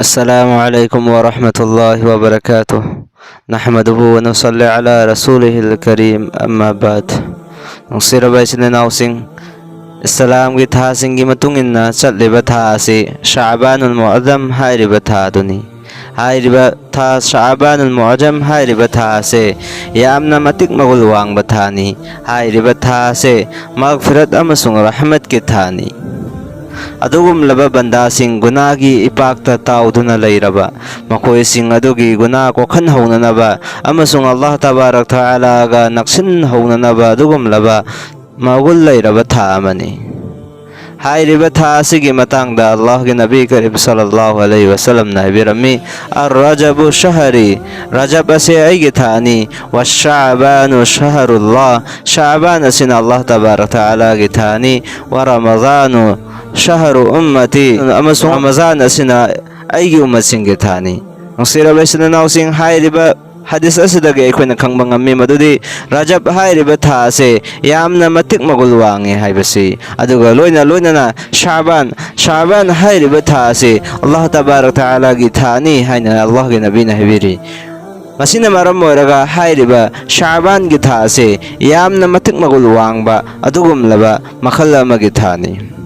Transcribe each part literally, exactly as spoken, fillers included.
السلام عليكم ورحمة الله وبركاته. نحمده ونصلي على رسوله الكريم. أما بعد. ꯅꯨꯡꯁꯤꯔꯕ ꯏꯆꯤꯟ ꯏꯅꯥꯎꯁꯤꯡ, ꯏꯁꯂꯥꯝꯒꯤ ꯊꯥꯁꯤꯡꯒꯤ ꯃꯇꯨꯡ ꯏꯟꯅ ꯆꯠꯂꯤꯕ ꯊꯥ ꯑꯁꯤ ꯁꯥꯕꯥꯅꯨꯜ ꯃꯨꯑꯖꯝ ꯍꯥꯏꯔꯤꯕ ꯊꯥ ꯑꯗꯨꯅꯤ꯫ ꯍꯥꯏꯔꯤꯕ ꯊꯥ ꯁꯥꯕꯥꯅꯨꯜ ꯃꯨꯑꯖꯝ ꯍꯥꯏꯔꯤꯕ ꯊꯥ ꯑꯁꯤ ꯌꯥꯝꯅ ꯃꯇꯤꯛ ꯃꯒꯨꯜ ꯋꯥꯡꯕ ꯊꯥꯅꯤ꯫ ꯍꯥꯏꯔꯤꯕ ꯊꯥ ꯑꯁꯤ ꯃꯒꯐꯤꯔꯠ ꯑꯃꯁꯨꯡ ꯔꯍꯃꯠꯀꯤ ꯊꯥꯅꯤ꯫ ꯑꯗꯨꯒꯨꯝꯂꯕ ꯕꯟꯗꯥꯁꯤꯡ ꯒꯨꯅꯥꯒꯤ ꯏꯄꯥꯛꯇ ꯇꯥꯎꯗꯨꯅ ꯂꯩꯔꯕ ꯃꯈꯣꯏꯁꯤꯡ ꯑꯗꯨꯒꯤ ꯒꯨꯅꯥ ꯀꯣꯛꯍꯟꯍꯧꯅꯅꯕ ꯑꯃꯁꯨꯡ ꯑꯜꯂꯥꯍ ꯇꯕꯥꯔꯛ ꯇꯥꯂꯥꯒ ꯅꯛꯁꯤꯟꯍꯧꯅꯅꯕ ꯑꯗꯨꯒꯨꯝꯂꯕ ꯃꯒꯨꯟ ꯂꯩꯔꯕ ꯊꯥ ꯑꯃꯅꯤ꯫ ꯍꯥꯏꯔꯤꯕ ꯊꯥ ꯑꯁꯤꯒꯤ ꯃꯇꯥꯡꯗ ꯑꯜꯂꯥꯍꯒꯤ ꯅꯕꯤ ꯀꯔꯤꯝ ꯁꯜꯂꯜꯂꯥꯍꯨ ꯑꯂꯩꯍꯤ ꯋꯁꯜꯂꯝꯅ ꯍꯥꯏꯕꯤꯔꯝꯃꯤ, "ꯑꯔ ꯔꯖꯕꯨ ꯁꯍꯔꯤ, ꯔꯖꯕ ꯑꯁꯦ ꯑꯩꯒꯤ ꯊꯥꯅꯤ, ꯋ ꯁꯥꯕꯥꯅꯨ ꯁꯍꯔꯨꯜꯂꯥꯍ, ꯁꯥꯕꯥꯟ ꯑꯁꯤꯅ ꯑꯜꯂꯥꯍ ꯇꯕꯥꯔꯛ ꯇꯥꯂꯥꯒꯤ ꯊꯥꯅꯤ, ꯋ ꯔꯃꯖꯥꯅꯨ ꯁꯍꯔꯨ ꯎꯝꯃꯇꯤ, ꯑꯃꯁꯨꯡ ꯔꯃꯖꯥꯟ ꯑꯁꯤꯅ ꯑꯩꯒꯤ ꯎꯝꯃꯠꯁꯤꯡꯒꯤ ꯊꯥꯅꯤ"꯫ ꯅꯨꯡꯁꯤꯔꯕ ꯏꯆꯤꯟ ꯏꯅꯥꯎꯁꯤꯡ, ꯍꯥꯏꯔꯤꯕ ꯍꯗꯤꯁ ꯑꯁꯤꯗꯒꯤ ꯑꯩꯈꯣꯏꯅ ꯈꯪꯕ ꯉꯝꯃꯤ ꯃꯗꯨꯗꯤ ꯔꯖꯕ ꯍꯥꯏꯔꯤꯕ ꯊꯥ ꯑꯁꯦ ꯌꯥꯝꯅ ꯃꯇꯤꯛ ꯃꯒꯨꯜ ꯋꯥꯡꯉꯤ ꯍꯥꯏꯕꯁꯤ, ꯑꯗꯨꯒ ꯂꯣꯏꯅ ꯂꯣꯏꯅꯅ ꯁꯥꯕꯥꯟ, ꯁꯥꯕꯥꯟ ꯍꯥꯏꯔꯤꯕ ꯊꯥ ꯑꯁꯤ ꯑꯜꯂꯥꯍ ꯇꯕꯥꯔꯛ ꯇꯥꯂꯥꯒꯤ ꯊꯥꯅꯤ ꯍꯥꯏꯅ ꯑꯜꯂꯥꯍꯒꯤ ꯅꯕꯤꯅ ꯍꯥꯏꯕꯤꯔꯤ꯫ ꯃꯁꯤꯅ ꯃꯔꯝ ꯑꯣꯏꯔꯒ ꯍꯥꯏꯔꯤꯕ ꯁꯥꯕꯥꯟꯒꯤ ꯊꯥ ꯑꯁꯤ ꯌꯥꯝꯅ ꯃꯇꯤꯛ ꯃꯒꯨꯜ ꯋꯥꯡꯕ ꯑꯗꯨꯒꯨꯝꯂꯕ ꯃꯈꯜ ꯑꯃꯒꯤ ꯊꯥꯅꯤ꯫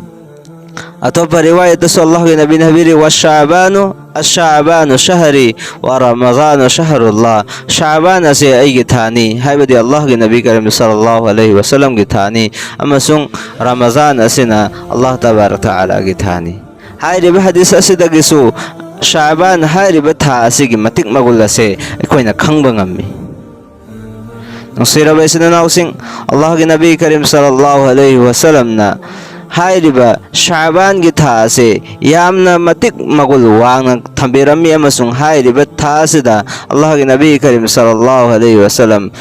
ꯑꯇꯣꯞꯄ ꯔꯤꯋꯥꯌꯠꯇꯁꯨ ꯑꯜꯂꯥꯍꯒꯤ ꯅꯕꯤꯅ ꯍꯥꯏꯕꯤꯔꯤ, "ꯋ ꯁꯥꯕꯥꯅꯨ, ꯑ ꯁꯥꯕꯥꯅꯨ ꯁꯍꯔꯤ, ꯋ ꯔꯃꯖꯥꯅꯨ ꯁꯍꯔꯨꯜꯂꯥꯍ"꯫ ꯁꯥꯕꯥꯟ ꯑꯁꯤ ꯑꯩꯒꯤ ꯊꯥꯅꯤ, ꯍꯥꯏꯕꯗꯤ ꯑꯜꯂꯥꯍꯒꯤ ꯅꯕꯤ ꯀꯔꯤꯝ ꯁꯜꯂꯜꯂꯥꯍꯨ ꯑꯂꯩꯍꯤ ꯋꯁꯜꯂꯝꯒꯤ ꯊꯥꯅꯤ, ꯑꯃꯁꯨꯡ ꯔꯃꯖꯥꯟ ꯑꯁꯤꯅ ꯑꯜꯂꯥꯍ ꯇꯕꯥꯔꯛ ꯇꯥꯂꯥꯒꯤ ꯊꯥꯅꯤ꯫ ꯍꯥꯏꯔꯤꯕ ꯍꯗꯤꯁ ꯑꯁꯤꯗꯒꯤꯁꯨ ꯁꯥꯕꯥꯟ ꯍꯥꯏꯔꯤꯕ ꯊꯥ ꯑꯁꯤꯒꯤ ꯃꯇꯤꯛ ꯃꯒꯨꯜ ꯑꯁꯦ ꯑꯩꯈꯣꯏꯅ ꯈꯪꯕ ꯉꯝꯃꯤ꯫ ꯅꯨꯡꯁꯤꯔꯕ ꯏꯆꯤꯟ ꯏꯅꯥꯎꯁꯤꯡ, ꯑꯜꯂꯥꯍꯒꯤ ꯅꯕꯤ ꯀꯔꯤꯝ ꯁꯜꯂꯜꯂꯥꯍꯨ ꯑꯂꯩꯍꯤ ꯋꯁꯜꯂꯝꯅ ꯍꯥꯏꯔꯤꯕ ꯁꯥꯕꯥꯟꯒꯤ ꯊꯥ ꯑꯁꯤ ꯌꯥꯝꯅ ꯃꯇꯤꯛ ꯃꯒꯨꯜ ꯋꯥꯡꯅ ꯊꯝꯕꯤꯔꯝꯃꯤ, ꯑꯃꯁꯨꯡ ꯍꯥꯏꯔꯤꯕ ꯊꯥ ꯑꯁꯤꯗ ꯑꯜꯂꯥꯍꯒꯤ ꯅꯕꯤ ꯀꯔꯤꯝ ꯁꯜꯂꯜꯂꯥꯍꯨ ꯑꯂꯩꯍꯤ ꯋꯁꯜꯂꯝ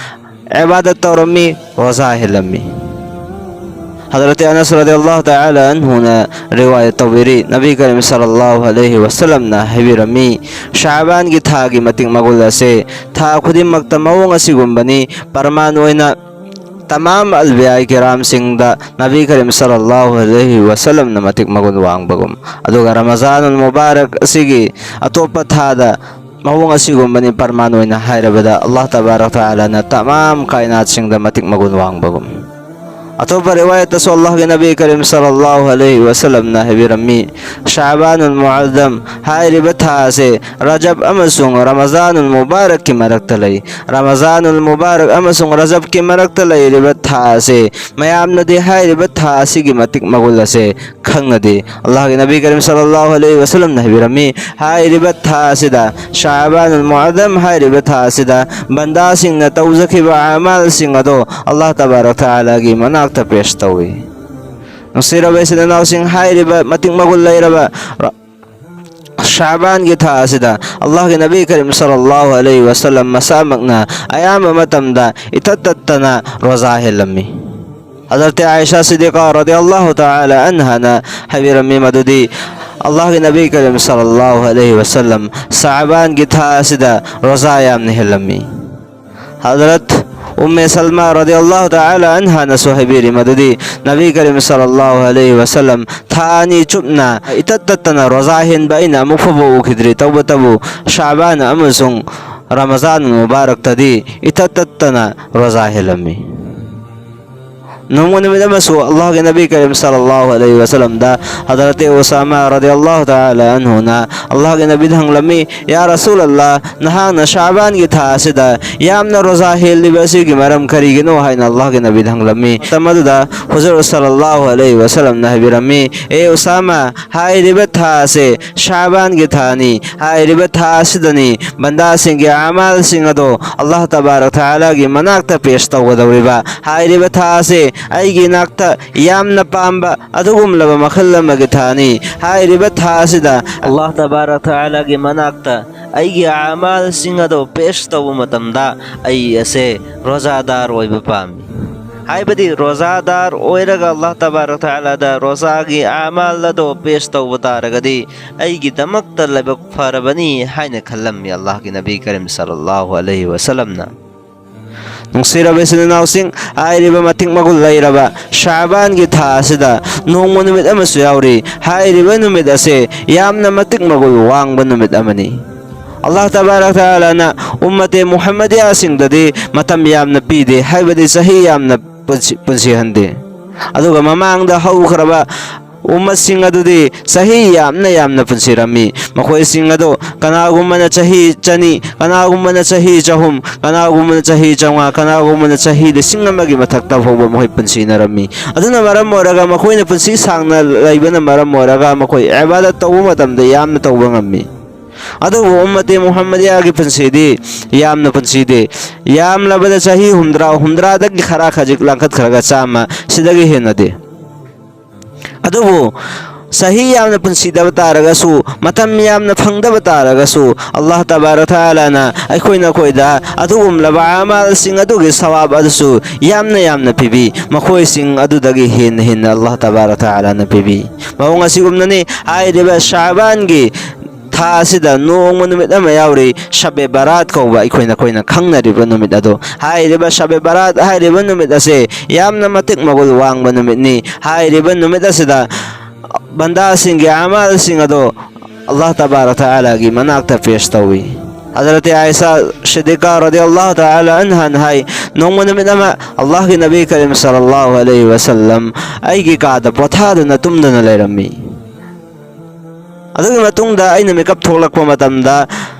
ꯏꯕꯥꯗꯠ ꯇꯧꯔꯝꯃꯤ, ꯔꯣꯖꯥ ꯍꯦꯜꯂꯝꯃꯤ꯫ ꯍꯗꯔꯠ ꯑꯅꯁ ꯔꯗꯤꯌꯜꯂꯥꯍꯨ ꯇꯥꯂꯥ ꯑꯟꯍꯨꯅ ꯔꯤꯋꯥꯌꯠ ꯇꯧꯕꯤꯔꯤ, ꯅꯕꯤ ꯀꯔꯤꯝ ꯁꯜꯂꯜꯂꯥꯍꯨ ꯑꯂꯩꯍꯤ ꯋꯁꯜꯂꯝꯅ ꯍꯥꯏꯕꯤꯔꯝꯃꯤ, ꯁꯥꯕꯥꯟꯒꯤ ꯊꯥꯒꯤ ꯃꯇꯤꯛ ꯃꯒꯨꯜ ꯑꯁꯦ ꯊꯥ ꯈꯨꯗꯤꯡꯃꯛꯇ ꯃꯑꯣꯡ ꯑꯁꯤꯒꯨꯝꯕꯅꯤ꯫ ꯄ꯭ꯔꯃꯥꯟ ꯑꯣꯏꯅ ꯇꯃꯥꯝ ꯑꯜꯕꯤꯌꯥ ꯀꯤꯔꯥꯝꯁꯤꯡꯗ ꯅꯕꯤ ꯀꯔꯤꯝ ꯁꯜꯂꯜꯂꯥꯍꯨ ꯑꯂꯩꯍꯤ ꯋꯥꯁꯜꯂꯝꯅ ꯃꯇꯤꯛ ꯃꯒꯨꯟ ꯋꯥꯡꯕꯒꯨꯝ, ꯑꯗꯨꯒ ꯔꯃꯖꯥꯅꯨꯜ ꯃꯨꯕꯥꯔꯛ ꯑꯁꯤꯒꯤ ꯑꯇꯣꯞꯄ ꯊꯥꯗ ꯃꯑꯣꯡ ꯑꯁꯤꯒꯨꯝꯕꯅꯤ꯫ ꯄꯔꯃꯥꯟ ꯑꯣꯏꯅ ꯍꯥꯏꯔꯕꯗ, ꯑꯜꯂꯥꯍ ꯇꯕꯥꯔꯛ ꯇꯥꯂꯥꯅ ꯇꯃꯥꯝ ꯀꯥꯏꯅꯥꯠꯁꯤꯡꯗ ꯃꯇꯤꯛ ꯃꯒꯨꯟ ꯋꯥꯡꯕꯒꯨꯝ꯫ ꯑꯇꯣꯞꯄ ꯔꯤꯋꯥꯌꯠꯇꯁꯨ ꯑꯜꯂꯥꯍꯒꯤ ꯅꯕꯤ ꯀꯔꯤꯝ ꯁꯜꯂꯜꯂꯥꯍꯨ ꯑꯂꯩꯍꯤ ꯋꯥꯁꯜꯂꯝꯅ ꯍꯥꯏꯕꯤꯔꯝꯃꯤ, ꯁꯥꯕꯥꯅꯨꯜ ꯃꯨꯑꯖꯝ ꯍꯥꯏꯔꯤꯕ ꯊꯥ ꯑꯁꯤ ꯔꯖꯕ ꯑꯃꯁꯨꯡ ꯔꯃꯖꯥꯅꯨꯜ ꯃꯨꯕꯥꯔꯛꯀꯤ ꯃꯔꯛꯇ ꯂꯩ꯫ ꯔꯃꯖꯥꯅꯨꯜ ꯃꯨꯕꯥꯔꯛ ꯑꯃꯁꯨꯡ ꯔꯖꯕꯀꯤ ꯃꯔꯛꯇ ꯂꯩꯔꯤꯕ ꯊꯥ ꯑꯁꯤ ꯃꯌꯥꯝꯅꯗꯤ ꯍꯥꯏꯔꯤꯕ ꯊꯥ ꯑꯁꯤꯒꯤ ꯃꯇꯤꯛ ꯃꯒꯨꯟ ꯑꯁꯦ ꯈꯪꯅꯗꯦ꯫ ꯑꯜꯂꯥꯍꯒꯤ ꯅꯕꯤ ꯀꯔꯤꯝ ꯁꯜꯂꯜꯂꯥꯍꯨ ꯑꯂꯩꯍꯤ ꯋꯥꯁꯜꯂꯝꯅ ꯍꯥꯏꯕꯤꯔꯝꯃꯤ, ꯍꯥꯏꯔꯤꯕ ꯊꯥ ꯑꯁꯤꯗ, ꯁꯥꯕꯥꯅꯨꯜ ꯃꯨꯑꯖꯝ ꯍꯥꯏꯔꯤꯕ ꯊꯥ ꯑꯁꯤꯗ, ꯕꯟꯗꯥꯁꯤꯡꯅ ꯇꯧꯖꯈꯤꯕ ꯑꯃꯥꯜꯁꯤꯡ ꯑꯗꯣ ꯑꯜꯂꯥꯍ ꯇꯕꯥꯔꯛ ꯇꯥꯂꯥꯒꯤ ꯃꯅꯥꯛꯇ ꯄꯦꯁ ꯇꯧꯏ꯫ ꯅꯨꯡꯁꯤꯔꯕ ꯏꯆꯤꯟ ꯏꯅꯥꯎꯁꯤꯡ, ꯍꯥꯏꯔꯤꯕ ꯃꯇꯤꯛ ꯃꯒꯨꯟ ꯂꯩꯔꯕ ꯔ-, ꯁꯥꯕꯥꯟꯒꯤ ꯊꯥ ꯑꯁꯤꯗ ꯑꯜꯂꯥꯍꯒꯤ ꯅꯕꯤ ꯀꯔꯤꯝ ꯁꯜꯂꯜꯂꯥꯍꯨ ꯑꯂꯩꯍꯤ ꯋꯥꯁꯜꯂꯝ ꯃꯁꯥꯃꯛꯅ ꯑꯌꯥꯝꯕ ꯃꯇꯝꯗ ꯏꯇꯠ ꯇꯠꯇꯅ ꯔꯣꯖꯥ ꯍꯦꯜꯂꯝꯃꯤ꯫ ꯍꯖꯔꯠ ꯑꯥꯏꯁꯥ ꯁꯤꯗꯤꯀꯥ ꯔꯗꯤꯌꯜꯂꯥꯍꯨ ꯇꯥꯂꯥ ꯑꯟꯍꯥꯅ ꯍꯥꯏꯕꯤꯔꯝꯃꯤ ꯃꯗꯨꯗꯤ, ꯑꯜꯂꯥꯍꯒꯤ ꯅꯕꯤ ꯀꯔꯤꯝ ꯁꯜꯂꯜꯂꯥꯍꯨ ꯑꯂꯩꯍꯤ ꯋꯥꯁꯜꯂꯝ ꯁꯥꯕꯥꯟꯒꯤ ꯊꯥ ꯑꯁꯤꯗ ꯔꯣꯖꯥ ꯌꯥꯝꯅ ꯍꯦꯜꯂꯝꯃꯤ꯫ ꯍꯖꯔꯠ ꯎꯝꯃꯦ ꯁꯜꯃꯥ ꯔꯗꯤꯌꯜꯂꯥꯍꯨ ꯇꯥꯂꯥ ꯑꯟꯍꯥꯅꯁꯨ ꯍꯥꯏꯕꯤꯔꯤ ꯃꯗꯨꯗꯤ, ꯅꯕꯤ ꯀꯔꯤꯝ ꯁꯜꯂꯜꯂꯥꯍꯨ ꯑꯂꯩꯍꯤ ꯋꯥꯁꯜꯂꯝ ꯊꯥ ꯑꯅꯤ ꯆꯨꯞꯅ ꯏꯇꯠ ꯇꯠꯇꯅ ꯔꯣꯖꯥ ꯍꯦꯟꯕ ꯑꯩꯅ ꯑꯃꯨꯛ ꯐꯥꯎꯕ ꯎꯈꯤꯗ꯭ꯔꯤ꯫ ꯇꯧꯕꯇꯕꯨ ꯁꯥꯕꯥꯟ ꯑꯃꯁꯨꯡ ꯔꯃꯖꯥꯟ ꯃꯨꯕꯥꯔꯛꯇꯗꯤ ꯏꯇꯠ ꯇꯠꯇꯅ ꯔꯣꯖꯥ ꯍꯦꯜꯂꯝꯃꯤ꯫ ꯅꯣꯡꯃ ꯅꯨꯃꯤꯠ ꯑꯃꯁꯨ ꯑꯜꯂꯥꯍꯒꯤ ꯅꯕꯤ ꯀꯔꯤꯝ ꯁꯜꯂꯜꯂꯥꯍꯨ ꯑꯂꯩꯍꯤ ꯋꯥꯁꯜꯂꯝꯗ ꯍꯖꯔꯠ ꯎꯁꯥꯃꯥ ꯔꯗꯤꯌꯜꯂꯥꯍꯨ ꯇꯥꯂꯥ ꯑꯟꯍꯨꯅ ꯑꯜꯂꯥꯍꯒꯤ ꯅꯕꯤꯗ ꯍꯪꯂꯝꯃꯤ, "ꯌꯥ ꯔꯁꯨꯂꯜꯂꯥꯍ, ꯅꯍꯥꯛꯅ ꯁꯥꯕꯥꯟꯒꯤ ꯊꯥ ꯑꯁꯤꯗ ꯌꯥꯝꯅ ꯔꯣꯖꯥ ꯍꯦꯜꯂꯤꯕ ꯑꯁꯤꯒꯤ ꯃꯔꯝ ꯀꯔꯤꯒꯤꯅꯣ?" ꯍꯥꯏꯅ ꯑꯜꯂꯥꯍꯒꯤ ꯅꯕꯤꯗ ꯍꯪꯂꯝꯃꯤ꯫ ꯃꯇꯝ ꯑꯗꯨꯗ ꯍꯨꯖꯨꯔ ꯁꯜꯂꯜꯂꯥꯍꯨ ꯑꯂꯩꯍꯤ ꯋꯥꯁꯜꯂꯝꯅ ꯍꯥꯏꯕꯤꯔꯝꯃꯤ, "ꯑꯦ ꯎꯁꯥꯃꯥ, ꯍꯥꯏꯔꯤꯕ ꯊꯥ ꯑꯁꯦ ꯁꯥꯕꯥꯟꯒꯤ ꯊꯥꯅꯤ꯫ ꯍꯥꯏꯔꯤꯕ ꯊꯥ ꯑꯁꯤꯗꯅꯤ ꯕꯟꯗꯥꯁꯤꯡꯒꯤ ꯑꯃꯥꯜꯁꯤꯡ ꯑꯗꯣ ꯑꯜꯂꯥꯍ ꯇꯕꯥꯔꯛ ꯇꯥꯂꯥꯒꯤ ꯃꯅꯥꯛꯇ ꯄꯦꯁ ꯇꯧꯒꯗꯧꯔꯤꯕ꯫ ꯍꯥꯏꯔꯤꯕ ꯊꯥ ꯑꯁꯦ ꯑꯩꯒꯤ ꯏꯅꯥꯛꯇ ꯌꯥꯝꯅ ꯄꯥꯝꯕ ꯑꯗꯨꯒꯨꯝꯂꯕ ꯃꯈꯜ ꯑꯃꯒꯤ ꯊꯥꯅꯤ꯫ ꯍꯥꯏꯔꯤꯕ ꯊꯥ ꯑꯁꯤꯗ ꯑꯜꯂꯥꯍ ꯇꯕꯥꯔꯛ ꯇꯥꯂꯥꯒꯤ ꯃꯅꯥꯛꯇ ꯑꯩꯒꯤ ꯑꯃꯥꯜꯁꯤꯡ ꯑꯗꯣ ꯄꯦꯁ ꯇꯧꯕ ꯃꯇꯝꯗ ꯑꯩ ꯑꯁꯦ ꯔꯣꯖꯥꯗꯥꯔ ꯑꯣꯏꯕ ꯄꯥꯝꯃꯤ꯫ ꯍꯥꯏꯕꯗꯤ ꯔꯣꯖꯥꯗꯥꯔ ꯑꯣꯏꯔꯒ ꯑꯜꯂꯥꯍ ꯇꯕꯥꯔꯛ ꯇꯥꯂꯥꯗ ꯔꯣꯖꯥꯒꯤ ꯑꯃꯥꯜ ꯑꯗꯣ ꯄꯦꯁ ꯇꯧꯕ ꯇꯥꯔꯒꯗꯤ ꯑꯩꯒꯤꯗꯃꯛꯇ ꯂꯥꯏꯕꯛ ꯐꯔꯕꯅꯤ" ꯍꯥꯏꯅ ꯈꯜꯂꯝꯃꯤ ꯑꯜꯂꯥꯍꯒꯤ ꯅꯕꯤ ꯀꯔꯤꯝ ꯁꯜꯂꯜꯂꯥꯍꯨ ꯑꯂꯩꯍꯤ ꯋꯥꯁꯜꯂꯝꯅ꯫ ꯅꯨꯡꯁꯤꯔꯕ ꯏꯆꯤꯟ ꯏꯅꯥꯎꯁꯤꯡ, ꯍꯥꯏꯔꯤꯕ ꯃꯇꯤꯛ ꯃꯒꯨꯟ ꯂꯩꯔꯕ ꯁꯥꯕꯥꯟꯒꯤ ꯊꯥ ꯑꯁꯤꯗ ꯅꯣꯡꯃ ꯅꯨꯃꯤꯠ ꯑꯃꯁꯨ ꯌꯥꯎꯔꯤ꯫ ꯍꯥꯏꯔꯤꯕ ꯅꯨꯃꯤꯠ ꯑꯁꯦ ꯌꯥꯝꯅ ꯃꯇꯤꯛ ꯃꯒꯨꯟ ꯋꯥꯡꯕ ꯅꯨꯃꯤꯠ ꯑꯃꯅꯤ꯫ ꯑꯜꯂꯥꯍ ꯇꯕꯥꯔꯛ ꯇꯥꯂꯥꯅ ꯎꯝꯃꯇꯦ ꯃꯨꯍꯝꯃꯗꯤꯌꯥꯁꯤꯡꯗꯗꯤ ꯃꯇꯝ ꯌꯥꯝꯅ ꯄꯤꯗꯦ, ꯍꯥꯏꯕꯗꯤ ꯆꯍꯤ ꯌꯥꯝꯅ ꯄꯨꯟꯁꯤ-, ꯄꯨꯟꯁꯤꯍꯟꯗꯦ꯫ ꯑꯗꯨꯒ ꯃꯃꯥꯡꯗ ꯍꯧꯈ꯭ꯔꯕ ꯎꯝꯃꯠꯁꯤꯡ ꯑꯗꯨꯗꯤ ꯆꯍꯤ ꯌꯥꯝꯅ ꯌꯥꯝꯅ ꯄꯨꯟꯁꯤꯔꯝꯃꯤ꯫ ꯃꯈꯣꯏꯁꯤꯡ ꯑꯗꯨ ꯀꯅꯥꯒꯨꯝꯕꯅ ꯆꯍꯤ ꯆꯅꯤ, ꯀꯅꯥꯒꯨꯝꯕꯅ ꯆꯍꯤ ꯆꯍꯨꯝ, ꯀꯅꯥꯒꯨꯝꯕꯅ ꯆꯍꯤ ꯆꯥꯝꯃꯉꯥ, ꯀꯅꯥꯒꯨꯝꯕꯅ ꯆꯍꯤ ꯂꯤꯁꯤꯡ ꯑꯃꯒꯤ ꯃꯊꯛꯇ ꯐꯥꯎꯕ ꯃꯈꯣꯏ ꯄꯨꯟꯁꯤꯅꯔꯝꯃꯤ꯫ ꯑꯗꯨꯅ ꯃꯔꯝ ꯑꯣꯏꯔꯒ ꯃꯈꯣꯏꯅ ꯄꯨꯟꯁꯤ ꯁꯥꯡꯅ ꯂꯩꯕꯅ ꯃꯔꯝ ꯑꯣꯏꯔꯒ ꯃꯈꯣꯏ ꯏꯕꯥꯗꯠ ꯇꯧꯕ ꯃꯇꯝꯗ ꯌꯥꯝꯅ ꯇꯧꯕ ꯉꯝꯃꯤ꯫ ꯑꯗꯨꯕꯨ ꯎꯝꯃꯇꯦ ꯃꯨꯍꯝꯃꯗꯤꯌꯥꯒꯤ ꯄꯨꯟꯁꯤꯗꯤ ꯌꯥꯝꯅ ꯄꯨꯟꯁꯤꯗꯦ꯫ ꯌꯥꯝꯂꯕꯗ ꯆꯍꯤ ꯍꯨꯝꯗ꯭ꯔꯥ, ꯍꯨꯝꯗ꯭ꯔꯥꯗꯒꯤ ꯈꯔ ꯈꯖꯤꯛ ꯂꯥꯡꯈꯠꯈ꯭ꯔꯒ ꯆꯥꯝꯃ, ꯁꯤꯗꯒꯤ ꯍꯦꯟꯅꯗꯦ꯫ ꯑꯗꯨꯕꯨ ꯆꯍꯤ ꯌꯥꯝꯅ ꯄꯨꯟꯁꯤꯗꯕ ꯇꯥꯔꯒꯁꯨ, ꯃꯇꯝ ꯌꯥꯝꯅ ꯐꯪꯗꯕ ꯇꯥꯔꯒꯁꯨ, ꯑꯜꯂꯥꯍ ꯇꯕꯥꯔꯛ ꯇꯥꯂꯥꯅ ꯑꯩꯈꯣꯏ ꯅꯈꯣꯏꯗ ꯑꯗꯨꯒꯨꯝꯂꯕ ꯑꯃꯜꯁꯤꯡ ꯑꯗꯨꯒꯤ ꯁꯋꯥꯕ ꯑꯗꯨꯁꯨ ꯌꯥꯝꯅ ꯌꯥꯝꯅ ꯄꯤꯕꯤ꯫ ꯃꯈꯣꯏꯁꯤꯡ ꯑꯗꯨꯗꯒꯤ ꯍꯦꯟꯅ ꯍꯦꯟꯅ ꯑꯜꯂꯥꯍ ꯇꯕꯥꯔꯛ ꯇꯥꯂꯥꯅ ꯄꯤꯕꯤ꯫ ꯃꯑꯣꯡ ꯑꯁꯤꯒꯨꯝꯅꯅꯤ ꯍꯥꯏꯔꯤꯕ ꯁꯥꯕꯥꯟꯒꯤ ꯊꯥ ꯑꯁꯤꯗ ꯅꯣꯡꯃ ꯅꯨꯃꯤꯠ ꯑꯃ ꯌꯥꯎꯔꯤ, ꯁꯕꯦ ꯕꯔꯥꯠ ꯀꯧꯕ ꯑꯩꯈꯣꯏ ꯅꯈꯣꯏꯅ ꯈꯪꯅꯔꯤꯕ ꯅꯨꯃꯤꯠ ꯑꯗꯨ꯫ ꯍꯥꯏꯔꯤꯕ ꯁꯕꯦ ꯕꯔꯥꯠ ꯍꯥꯏꯔꯤꯕ ꯅꯨꯃꯤꯠ ꯑꯁꯦ ꯌꯥꯝꯅ ꯃꯇꯤꯛ ꯃꯒꯨꯟ ꯋꯥꯡꯕ ꯅꯨꯃꯤꯠꯅꯤ꯫ ꯍꯥꯏꯔꯤꯕ ꯅꯨꯃꯤꯠ ꯑꯁꯤꯗ ꯕꯟꯗꯥꯁꯤꯡꯒꯤ ꯑꯃꯜꯁꯤꯡ ꯑꯗꯨ ꯑꯜꯂꯥꯍ ꯇꯕꯥꯔꯛ ꯇꯥꯂꯥꯒꯤ ꯃꯅꯥꯛꯇ ꯄꯦꯁ ꯇꯧꯏ꯫ ꯍꯖꯔꯠ ꯑꯥꯏꯁꯥ ꯁꯤꯗꯤꯀꯥ ꯔꯗꯤꯌꯜꯂꯥꯍꯨ ꯇꯥꯂꯥ ꯑꯟꯍꯥꯅ ꯍꯥꯏ, "ꯅꯣꯡꯃ ꯅꯨꯃꯤꯠ ꯑꯃ ꯑꯜꯂꯥꯍꯒꯤ ꯅꯕꯤ ꯀꯔꯤꯝ ꯁꯜꯂꯜꯂꯥꯍꯨ ꯑꯂꯩꯍꯤ ꯋꯁꯜꯂꯝ ꯑꯩꯒꯤ ꯀꯥꯗ ꯄꯣꯊꯥꯗꯨꯅ ꯇꯨꯝꯗꯨꯅ ꯂꯩꯔꯝꯃꯤ꯫ ꯑꯗꯨꯒꯤ ꯃꯇꯨꯡꯗ ꯑꯩꯅ ꯃꯤꯀꯞ ꯊꯣꯛꯂꯛꯄ ꯃꯇꯝꯗ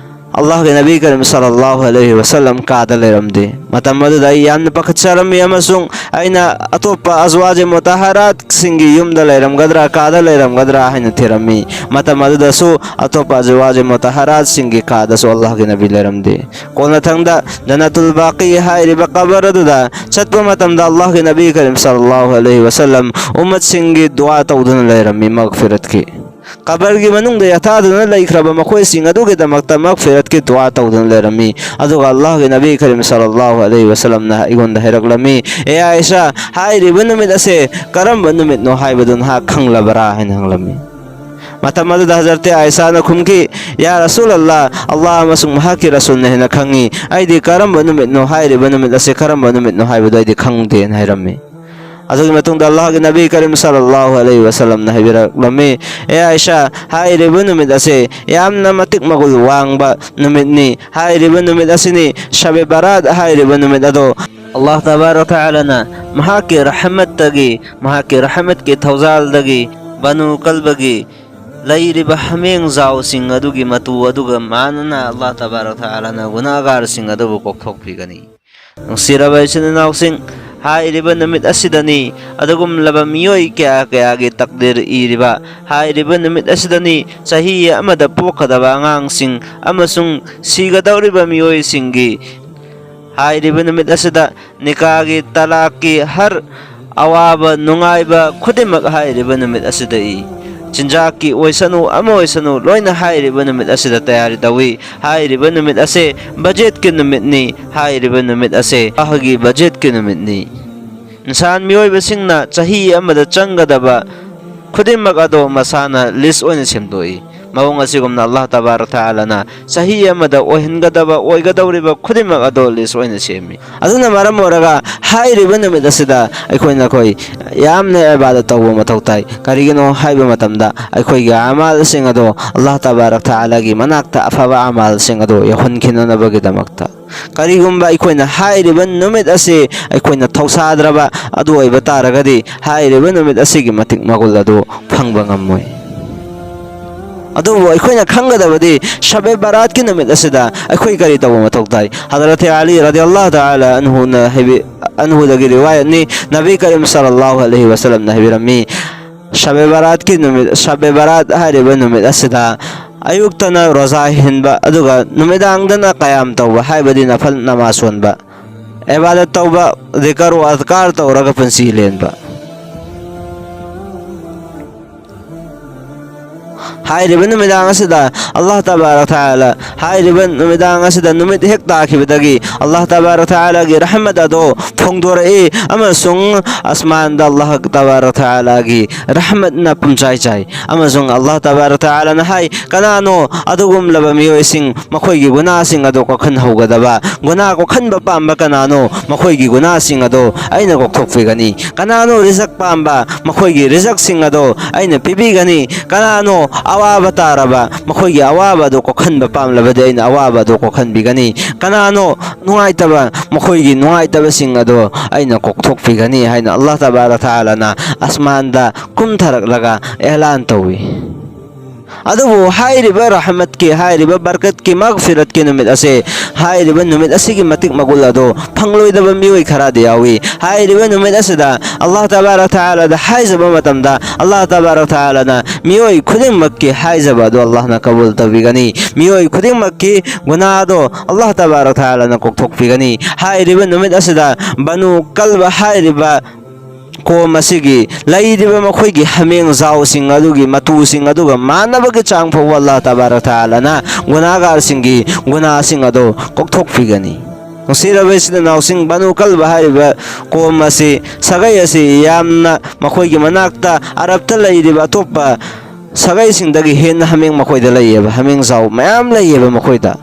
ꯑꯜꯂꯥꯍꯒꯤ ꯅꯕꯤ ꯀꯔꯤꯝ ꯁꯜꯂꯜꯂꯥꯍꯨ ꯑꯂꯩꯍꯤ ꯋꯁꯜꯂꯝ ꯀꯥꯗ ꯂꯩꯔꯝꯗꯦ꯫ ꯃꯇꯝ ꯑꯗꯨꯗ ꯑꯩ ꯌꯥꯝꯅ ꯄꯥꯈꯠꯆꯔꯝꯃꯤ ꯑꯃꯁꯨꯡ ꯑꯩꯅ ꯑꯇꯣꯞꯄ ꯑꯖꯋꯥꯖꯦ ꯃꯨꯇꯥꯍꯔꯥꯠꯁꯤꯡꯒꯤ ꯌꯨꯝꯗ ꯂꯩꯔꯝꯒꯗ꯭ꯔꯥ, ꯀꯥꯗ ꯂꯩꯔꯝꯒꯗ꯭ꯔꯥ ꯍꯥꯏꯅ ꯊꯤꯔꯝꯃꯤ꯫ ꯃꯇꯝ ꯑꯗꯨꯗꯁꯨ ꯑꯇꯣꯞꯄ ꯑꯖꯋꯥꯖꯦ ꯃꯨꯇꯥꯍꯔꯥꯠꯁꯤꯡꯒꯤ ꯀꯥꯗꯁꯨ ꯑꯜꯂꯥꯍꯒꯤ ꯅꯕꯤ ꯂꯩꯔꯝꯗꯦ꯫ ꯀꯣꯟꯅꯊꯪꯗ ꯖꯟꯅꯇꯨꯜ ꯕꯥꯀꯤ ꯍꯥꯏꯔꯤꯕ ꯀꯕꯔ ꯑꯗꯨꯗ ꯆꯠꯄ ꯃꯇꯝꯗ ꯑꯜꯂꯥꯍꯒꯤ ꯅꯕꯤ ꯀꯔꯤꯝ ꯁꯜꯂꯜꯂꯥꯍꯨ ꯑꯂꯩꯍꯤ ꯋꯁꯜꯂꯝ ꯎꯝꯃꯠꯁꯤꯡꯒꯤ ꯗꯨꯋꯥ ꯇꯧꯗꯨꯅ ꯂꯩꯔꯝꯃꯤ, ꯃꯒꯐꯤꯔꯠꯀꯤ꯫ ꯀꯕꯔꯒꯤ ꯃꯅꯨꯡꯗ ꯌꯥꯊꯥꯗꯨꯅ ꯂꯩꯈ꯭ꯔꯕ ꯃꯈꯣꯏꯁꯤꯡ ꯑꯗꯨꯒꯤꯗꯃꯛꯇ ꯃꯒꯐꯤꯔꯠꯀꯤ ꯗꯨꯋꯥ ꯇꯧꯗꯨꯅ ꯂꯩꯔꯝꯃꯤ꯫ ꯑꯗꯨꯒ ꯑꯜꯂꯥꯍꯒꯤ ꯅꯕꯤ ꯀꯔꯤꯝ ꯁꯜꯂꯜꯂꯥꯍꯨ ꯑꯂꯩꯍꯤ ꯋꯁꯜꯂꯝꯅ ꯑꯩꯉꯣꯟꯗ ꯍꯥꯏꯔꯛꯂꯝꯃꯤ, "ꯑꯦ ꯑꯥꯏꯁꯥ, ꯍꯥꯏꯔꯤꯕ ꯅꯨꯃꯤꯠ ꯑꯁꯦ ꯀꯔꯝꯕ ꯅꯨꯃꯤꯠꯅꯣ ꯍꯥꯏꯕꯗꯨ ꯅꯍꯥꯛ ꯈꯪꯂꯕꯔꯥ?" ꯍꯥꯏꯅ ꯍꯪꯂꯝꯃꯤ꯫ ꯃꯇꯝ ꯑꯗꯨꯗ ꯍꯖꯔꯠꯇꯤ ꯑꯥꯏꯁꯥꯅ ꯈꯨꯝꯈꯤ, "ꯌꯥ ꯔꯁꯨꯂꯜꯂꯥ, ꯑꯜꯂꯥꯍ ꯑꯃꯁꯨꯡ ꯃꯍꯥꯛꯀꯤ ꯔꯁꯨꯜꯅ ꯍꯦꯟꯅ ꯈꯪꯉꯤ꯫ ꯑꯩꯗꯤ ꯀꯔꯝꯕ ꯅꯨꯃꯤꯠꯅꯣ, ꯍꯥꯏꯔꯤꯕ ꯅꯨꯃꯤꯠ ꯑꯁꯤ ꯀꯔꯝꯕ ꯅꯨꯃꯤꯠꯅꯣ ꯍꯥꯏꯕꯗꯨ ꯑꯩꯗꯤ ꯈꯪꯗꯦꯅ" ꯍꯥꯏꯔꯝꯃꯤ꯫ ꯑꯗꯨꯒꯤ ꯃꯇꯨꯡꯗ ꯑꯜꯂꯥꯍꯒꯤ ꯅꯕꯤ ꯀꯔꯤꯝ ꯁꯜꯂꯜꯂꯥꯍꯨ ꯑꯂꯩꯍꯤ ꯋꯁꯜꯂꯝꯅ ꯍꯥꯏꯕꯤꯔꯛꯂꯝꯃꯤ, "ꯑꯦ ꯑꯥꯏꯁꯥ, ꯍꯥꯏꯔꯤꯕ ꯅꯨꯃꯤꯠ ꯑꯁꯤ ꯌꯥꯝꯅ ꯃꯇꯤꯛ ꯃꯒꯨꯜ ꯋꯥꯡꯕ ꯅꯨꯃꯤꯠꯅꯤ꯫ ꯍꯥꯏꯔꯤꯕ ꯅꯨꯃꯤꯠ ꯑꯁꯤꯅꯤ ꯁꯕꯦ ꯕꯔꯥꯠ ꯍꯥꯏꯔꯤꯕ ꯅꯨꯃꯤꯠ ꯑꯗꯣ꯫ ꯑꯜꯂꯥꯍ ꯇꯕꯥꯔꯛ ꯇꯥꯂꯥꯅ ꯃꯍꯥꯛꯀꯤ ꯔꯍꯃꯠꯇꯒꯤ, ꯃꯍꯥꯛꯀꯤ ꯔꯍꯃꯠꯀꯤ ꯊꯧꯖꯥꯜꯗꯒꯤ ꯕꯅꯨ ꯀꯜꯕꯒꯤ ꯂꯩꯔꯤꯕ ꯍꯥꯃꯦꯡ ꯖꯥꯎꯁꯤꯡ ꯑꯗꯨꯒꯤ ꯃꯇꯨ ꯑꯗꯨꯒ ꯃꯥꯟꯅꯅ ꯑꯜꯂꯥꯍ ꯇꯕꯥꯔꯛ ꯇꯥꯂꯥꯅ ꯒꯨꯅꯥꯒꯥꯔꯁꯤꯡ ꯑꯗꯨꯕꯨ ꯀꯣꯛꯊꯣꯛꯄꯤꯒꯅꯤ"꯫ ꯅꯨꯡꯁꯤꯔꯕ ꯏꯆꯤꯟ ꯏꯅꯥꯎꯁꯤꯡ, ꯍꯥꯏꯔꯤꯕ ꯅꯨꯃꯤꯠ ꯑꯁꯤꯗꯅꯤ ꯑꯗꯨꯒꯨꯝꯂꯕ ꯃꯤꯑꯣꯏ ꯀꯌꯥ ꯀꯌꯥꯒꯤ ꯇꯛꯗꯤꯔ ꯏꯔꯤꯕ꯫ ꯍꯥꯏꯔꯤꯕ ꯅꯨꯃꯤꯠ ꯑꯁꯤꯗꯅꯤ ꯆꯍꯤ ꯑꯃꯗ ꯄꯣꯛꯀꯗꯕ ꯑꯉꯥꯡꯁꯤꯡ ꯑꯃꯁꯨꯡ ꯁꯤꯒꯗꯧꯔꯤꯕ ꯃꯤꯑꯣꯏꯁꯤꯡꯒꯤ꯫ ꯍꯥꯏꯔꯤꯕ ꯅꯨꯃꯤꯠ ꯑꯁꯤꯗ ꯅꯤꯀꯥꯒꯤ, ꯇꯂꯥꯛꯀꯤ, ꯍꯔ ꯑꯋꯥꯕ ꯅꯨꯡꯉꯥꯏꯕ ꯈꯨꯗꯤꯡꯃꯛ ꯍꯥꯏꯔꯤꯕ ꯅꯨꯃꯤꯠ ꯑꯁꯤꯗ ꯏ꯫ ꯆꯤꯟꯖꯥꯛꯀꯤ ꯑꯣꯏꯁꯅꯨ, ꯑꯃ ꯑꯣꯏꯁꯅꯨ, ꯂꯣꯏꯅ ꯍꯥꯏꯔꯤꯕ ꯅꯨꯃꯤꯠ ꯑꯁꯤꯗ ꯇꯌꯥꯔꯤ ꯇꯧꯏ꯫ ꯍꯥꯏꯔꯤꯕ ꯅꯨꯃꯤꯠ ꯑꯁꯦ ꯕꯖꯦꯠꯀꯤ ꯅꯨꯃꯤꯠꯅꯤ꯫ ꯍꯥꯏꯔꯤꯕ ꯅꯨꯃꯤꯠ ꯑꯁꯦ ꯑꯍꯒꯤ ꯕꯖꯦꯠꯀꯤ ꯅꯨꯃꯤꯠꯅꯤ꯫ ꯏꯟꯁꯥꯟ ꯃꯤꯑꯣꯏꯕꯁꯤꯡꯅ ꯆꯍꯤ ꯑꯃꯗ ꯆꯪꯒꯗꯕ ꯈꯨꯗꯤꯡꯃꯛ ꯑꯗꯣ ꯃꯁꯥꯅ ꯂꯤꯁ ꯑꯣꯏꯅ ꯁꯦꯝꯗꯣꯛꯏ꯫ ꯃꯑꯣꯡ ꯑꯁꯤꯒꯨꯝꯅ ꯑꯜꯂꯥꯍ ꯇꯕꯥꯔꯛ ꯇꯥꯂꯥꯅ ꯆꯍꯤ ꯑꯃꯗ ꯑꯣꯏꯍꯟꯒꯗꯕ, ꯑꯣꯏꯒꯗꯧꯔꯤꯕ ꯈꯨꯗꯤꯡꯃꯛ ꯑꯗꯣ ꯂꯤꯁ ꯑꯣꯏꯅ ꯁꯦꯝꯃꯤ꯫ ꯑꯗꯨꯅ ꯃꯔꯝ ꯑꯣꯏꯔꯒ ꯍꯥꯏꯔꯤꯕ ꯅꯨꯃꯤꯠ ꯑꯁꯤꯗ ꯑꯩꯈꯣꯏꯅ ꯑꯩꯈꯣꯏ ꯌꯥꯝꯅ ꯏꯕꯥꯗꯠ ꯇꯧꯕ ꯃꯊꯧ ꯇꯥꯏ꯫ ꯀꯔꯤꯒꯤꯅꯣ ꯍꯥꯏꯕ ꯃꯇꯝꯗ ꯑꯩꯈꯣꯏꯒꯤ ꯑꯃꯥꯜꯁꯤꯡ ꯑꯗꯣ ꯑꯜꯂꯥꯍ ꯇꯕꯥꯔꯛ ꯇꯥꯂꯥꯒꯤ ꯃꯅꯥꯛꯇ ꯑꯐꯕ ꯑꯃꯥꯜꯁꯤꯡ ꯑꯗꯣ ꯌꯧꯍꯟꯈꯤꯅꯅꯕꯒꯤꯗꯃꯛꯇ꯫ ꯀꯔꯤꯒꯨꯝꯕ ꯑꯩꯈꯣꯏꯅ ꯍꯥꯏꯔꯤꯕ ꯅꯨꯃꯤꯠ ꯑꯁꯤ ꯑꯩꯈꯣꯏꯅ ꯊꯧꯁꯥꯗ꯭ꯔꯕ, ꯑꯗꯨ ꯑꯣꯏꯕ ꯇꯥꯔꯒꯗꯤ ꯍꯥꯏꯔꯤꯕ ꯅꯨꯃꯤꯠ ꯑꯁꯤꯒꯤ ꯃꯇꯤꯛ ꯃꯒꯨꯜ ꯑꯗꯨ ꯐꯪꯕ ꯉꯝꯃꯣꯏ꯫ ꯑꯗꯨꯕꯨ ꯑꯩꯈꯣꯏꯅ ꯈꯪꯒꯗꯕꯗꯤ ꯁꯕꯦ ꯕꯔꯥꯠꯀꯤ ꯅꯨꯃꯤꯠ ꯑꯁꯤꯗ ꯑꯩꯈꯣꯏ ꯀꯔꯤ ꯇꯧꯕ ꯃꯊꯧ ꯇꯥꯏ? ꯍꯗꯔꯠ ꯑꯂꯤ ꯔꯗꯤꯌꯜꯂꯥꯍꯨ ꯇꯥꯂꯥ ꯑꯟꯍꯨꯅ ꯍꯥꯏꯕꯤ-, ꯑꯟꯍꯨꯗꯒꯤ ꯔꯤꯋꯥꯌꯠꯅꯤ, ꯅꯕꯤ ꯀꯔꯤꯝ ꯁꯜꯂꯜꯂꯥꯍꯨ ꯑꯂꯩꯍꯤ ꯋꯁꯜꯂꯝꯅ ꯍꯥꯏꯕꯤꯔꯝꯃꯤ, ꯁꯕꯦ ꯕꯔꯥꯠꯀꯤ ꯅꯨꯃꯤꯠ, ꯁꯕꯦ ꯕꯔꯥꯠ ꯍꯥꯏꯔꯤꯕ ꯅꯨꯃꯤꯠ ꯑꯁꯤꯗ ꯑꯌꯨꯛꯇꯅ ꯔꯣꯖꯥ ꯍꯤꯟꯕ, ꯑꯗꯨꯒ ꯅꯨꯃꯤꯗꯥꯡꯗꯅ ꯀꯌꯥꯝ ꯇꯧꯕ, ꯍꯥꯏꯕꯗꯤ ꯅꯐꯜ ꯅꯃꯥꯖ ꯁꯣꯟꯕ, ꯏꯕꯥꯗꯠ ꯇꯧꯕ, ꯖꯤꯀꯔ ꯋꯥ ꯑꯗꯀꯥꯔ ꯇꯧꯔꯒ ꯄꯨꯟꯁꯤ ꯂꯦꯟꯕ꯫ ꯍꯥꯏꯔꯤꯕ ꯅꯨꯃꯤꯗꯥꯡ ꯑꯁꯤꯗ ꯑꯜꯂꯥꯍ ꯇꯕꯥꯔꯛ ꯇꯥꯂꯥ, ꯍꯥꯏꯔꯤꯕ ꯅꯨꯃꯤꯗꯥꯡ ꯑꯁꯤꯗ ꯅꯨꯃꯤꯠ ꯍꯦꯛ ꯇꯥꯈꯤꯕꯗꯒꯤ ꯑꯜꯂꯥꯍ ꯇꯕꯥꯔꯛ ꯇꯥꯂꯥꯒꯤ ꯔꯍꯃꯠ ꯑꯗꯣ ꯐꯣꯡꯗꯣꯔꯛꯏ, ꯑꯃꯁꯨꯡ ꯑꯁꯃꯥꯟꯗ ꯑꯜꯂꯥꯍ ꯇꯕꯥꯔꯛ ꯇꯥꯂꯥꯒꯤ ꯔꯍꯃꯠꯅ ꯄꯨꯝꯆꯥꯏ ꯆꯥꯏ꯫ ꯑꯃꯁꯨꯡ ꯑꯜꯂꯥꯍ ꯇꯕꯥꯔꯛ ꯇꯥꯂꯥꯅ ꯍꯥꯏ, "ꯀꯅꯥꯅꯣ ꯑꯗꯨꯒꯨꯝꯂꯕ ꯃꯤꯑꯣꯏꯁꯤꯡ, ꯃꯈꯣꯏꯒꯤ ꯒꯨꯅꯥꯁꯤꯡ ꯑꯗꯣ ꯀꯣꯛꯍꯟꯍꯧꯒꯗꯕ? ꯒꯨꯅꯥ ꯀꯣꯛꯍꯟꯕ ꯄꯥꯝꯕ ꯀꯅꯥꯅꯣ? ꯃꯈꯣꯏꯒꯤ ꯒꯨꯅꯥꯁꯤꯡ ꯑꯗꯣ ꯑꯩꯅ ꯀꯣꯛꯊꯣꯛꯄꯤꯒꯅꯤ꯫ ꯀꯅꯥꯅꯣ ꯔꯤꯖꯛ ꯄꯥꯝꯕ? ꯃꯈꯣꯏꯒꯤ ꯔꯤꯖꯛꯁꯤꯡ ꯑꯗꯣ ꯑꯩꯅ ꯄꯤꯕꯤꯒꯅꯤ꯫ ꯀꯅꯥꯅꯣ ꯑꯋꯥꯕ ꯇꯥꯔꯕ? ꯃꯈꯣꯏꯒꯤ ꯑꯋꯥꯕ ꯑꯗꯨ ꯀꯣꯛꯍꯟꯕ ꯄꯥꯝꯂꯕꯗꯤ ꯑꯩꯅ ꯑꯋꯥꯕ ꯑꯗꯨ ꯀꯣꯛꯍꯟꯕꯤꯒꯅꯤ꯫ ꯀꯅꯥꯅꯣ ꯅꯨꯡꯉꯥꯏꯇꯕ? ꯃꯈꯣꯏꯒꯤ ꯅꯨꯡꯉꯥꯏꯇꯕꯁꯤꯡ ꯑꯗꯣ ꯑꯩꯅ ꯀꯣꯛꯊꯣꯛꯄꯤꯒꯅꯤ" ꯍꯥꯏꯅ ꯑꯜꯂꯥꯍ ꯇꯕꯥꯔꯛ ꯇꯥꯂꯥꯅ ꯑꯁꯃꯥꯟꯗ ꯀꯨꯝꯊꯔꯛꯂꯒ ꯑꯦꯂꯥꯟ ꯇꯧꯏ꯫ ꯑꯗꯨꯕꯨ ꯍꯥꯏꯔꯤꯕ ꯔꯍꯃꯠꯀꯤ, ꯍꯥꯏꯔꯤꯕ ꯕꯔꯀꯠꯀꯤ, ꯃꯒꯐꯤꯔꯠꯀꯤ ꯅꯨꯃꯤꯠ ꯑꯁꯦ, ꯍꯥꯏꯔꯤꯕ ꯅꯨꯃꯤꯠ ꯑꯁꯤꯒꯤ ꯃꯇꯤꯛ ꯃꯒꯨꯜ ꯑꯗꯨ ꯐꯪꯂꯣꯏꯗꯕ ꯃꯤꯑꯣꯏ ꯈꯔꯗꯤ ꯌꯥꯎꯏ꯫ ꯍꯥꯏꯔꯤꯕ ꯅꯨꯃꯤꯠ ꯑꯁꯤꯗ ꯑꯜꯂꯥꯍ ꯇꯕꯥꯔꯛ ꯇꯥꯂꯥꯗ ꯍꯥꯏꯖꯕ ꯃꯇꯝꯗ, ꯑꯜꯂꯥꯍ ꯇꯕꯥꯔꯛ ꯇꯥꯂꯥꯅ ꯃꯤꯑꯣꯏ ꯈꯨꯗꯤꯡꯃꯛꯀꯤ ꯍꯥꯏꯖꯕ ꯑꯗꯨ ꯑꯜꯂꯥꯍꯅ ꯀꯕꯨꯜ ꯇꯧꯕꯤꯒꯅꯤ꯫ ꯃꯤꯑꯣꯏ ꯈꯨꯗꯤꯡꯃꯛꯀꯤ ꯒꯨꯅꯥꯗꯣ ꯑꯜꯂꯥꯍ ꯇꯕꯥꯔꯛ ꯇꯥꯂꯥꯅ ꯀꯣꯛꯊꯣꯛꯄꯤꯒꯅꯤ꯫ ꯍꯥꯏꯔꯤꯕ ꯅꯨꯃꯤꯠ ꯑꯁꯤꯗ ꯕꯅꯨ ꯀꯜꯕ ꯍꯥꯏꯔꯤꯕ ꯀꯣꯝ ꯑꯁꯤꯒꯤ ꯂꯩꯔꯤꯕ ꯃꯈꯣꯏꯒꯤ ꯍꯥꯃꯦꯡ ꯖꯥꯎꯁꯤꯡ ꯑꯗꯨꯒꯤ ꯃꯇꯨꯁꯤꯡ ꯑꯗꯨꯒ ꯃꯥꯟꯅꯕꯒꯤ ꯆꯥꯡ ꯐꯥꯎꯕ ꯑꯜꯂꯥꯍ ꯇꯕꯥꯔꯛ ꯇꯥꯂꯥꯅ ꯒꯨꯅꯥꯒꯥꯔꯁꯤꯡꯒꯤ ꯒꯨꯅꯥꯁꯤꯡ ꯑꯗꯨ ꯀꯣꯛꯊꯣꯛꯄꯤꯒꯅꯤ꯫ ꯅꯨꯡꯁꯤꯔꯕ ꯏꯆꯤꯟ ꯏꯅꯥꯎꯁꯤꯡ, ꯕꯅꯨ ꯀꯜꯕ ꯍꯥꯏꯔꯤꯕ ꯀꯣꯝ ꯑꯁꯤ, ꯁꯥꯒꯩ ꯑꯁꯤ ꯌꯥꯝꯅ ꯃꯈꯣꯏꯒꯤ ꯃꯅꯥꯛꯇ ꯑꯔꯕꯇ ꯂꯩꯔꯤꯕ ꯑꯇꯣꯞꯄ ꯁꯥꯒꯩꯁꯤꯡꯗꯒꯤ ꯍꯦꯟꯅ ꯍꯥꯃꯦꯡ ꯃꯈꯣꯏꯗ ꯂꯩꯌꯦꯕ, ꯍꯥꯃꯦꯡ ꯖꯥꯎ ꯃꯌꯥꯝ ꯂꯩꯌꯦꯕ ꯃꯈꯣꯏꯗ꯫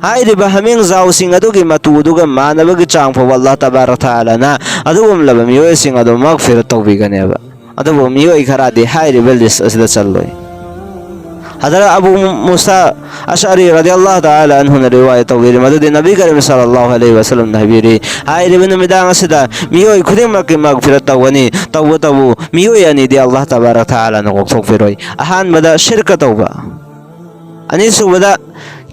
ꯍꯥꯏꯔꯤꯕ ꯍꯥꯃꯦꯡ ꯖꯥꯎꯁꯤꯡ ꯑꯗꯨꯒꯤ ꯃꯇꯨ ꯑꯗꯨꯒ ꯃꯥꯟꯅꯕꯒꯤ ꯆꯥꯡ ꯐꯥꯎꯕ ꯑꯜꯂꯥꯍ ꯇꯕꯥꯔꯛ ꯇꯥꯂꯥꯅ ꯑꯗꯨꯒꯨꯝꯂꯕ ꯃꯤꯑꯣꯏꯁꯤꯡ ꯑꯗꯨ ꯃꯒꯐꯤꯔꯠ ꯇꯧꯕꯤꯒꯅꯦꯕ꯫ ꯑꯗꯨꯕꯨ ꯃꯤꯑꯣꯏ ꯈꯔꯗꯤ ꯍꯥꯏꯔꯤꯕ ꯂꯤꯁ ꯑꯁꯤꯗ ꯆꯜꯂꯣꯏ꯫ ꯍꯗꯔꯠ ꯑꯕꯨ ꯃꯨꯁꯥ ꯑꯁꯑꯔꯤ ꯔꯗꯤꯌꯜꯂꯥꯍꯨ ꯇꯥꯂꯥ ꯑꯟꯍꯨꯅ ꯔꯤꯋꯥꯌꯠ ꯇꯧꯕꯤꯔꯤ, ꯃꯗꯨꯗꯤ ꯅꯕꯤ ꯀꯔꯤꯝ ꯁꯜꯂꯜꯂꯥꯍꯨ ꯑꯂꯩꯍꯤ ꯋꯁꯜꯂꯝꯅ ꯍꯥꯏꯕꯤꯔꯤ, ꯍꯥꯏꯔꯤꯕ ꯅꯨꯃꯤꯗꯥꯡ ꯑꯁꯤꯗ ꯃꯤꯑꯣꯏ ꯈꯨꯗꯤꯡꯃꯛꯀꯤ ꯃꯒꯐꯤꯔꯠ ꯇꯧꯒꯅꯤ, ꯇꯧꯕꯇꯕꯨ ꯃꯤꯑꯣꯏ ꯑꯅꯤꯗꯤ ꯑꯜꯂꯥꯍ ꯇꯕꯥꯔꯛ ꯇꯥꯂꯥꯅ ꯀꯣꯛꯊꯣꯛꯄꯤꯔꯣꯏ꯫ ꯑꯍꯥꯟꯕꯗ ꯁꯤꯔꯀ ꯇꯧꯕ, ꯑꯅꯤꯁꯨꯕꯗ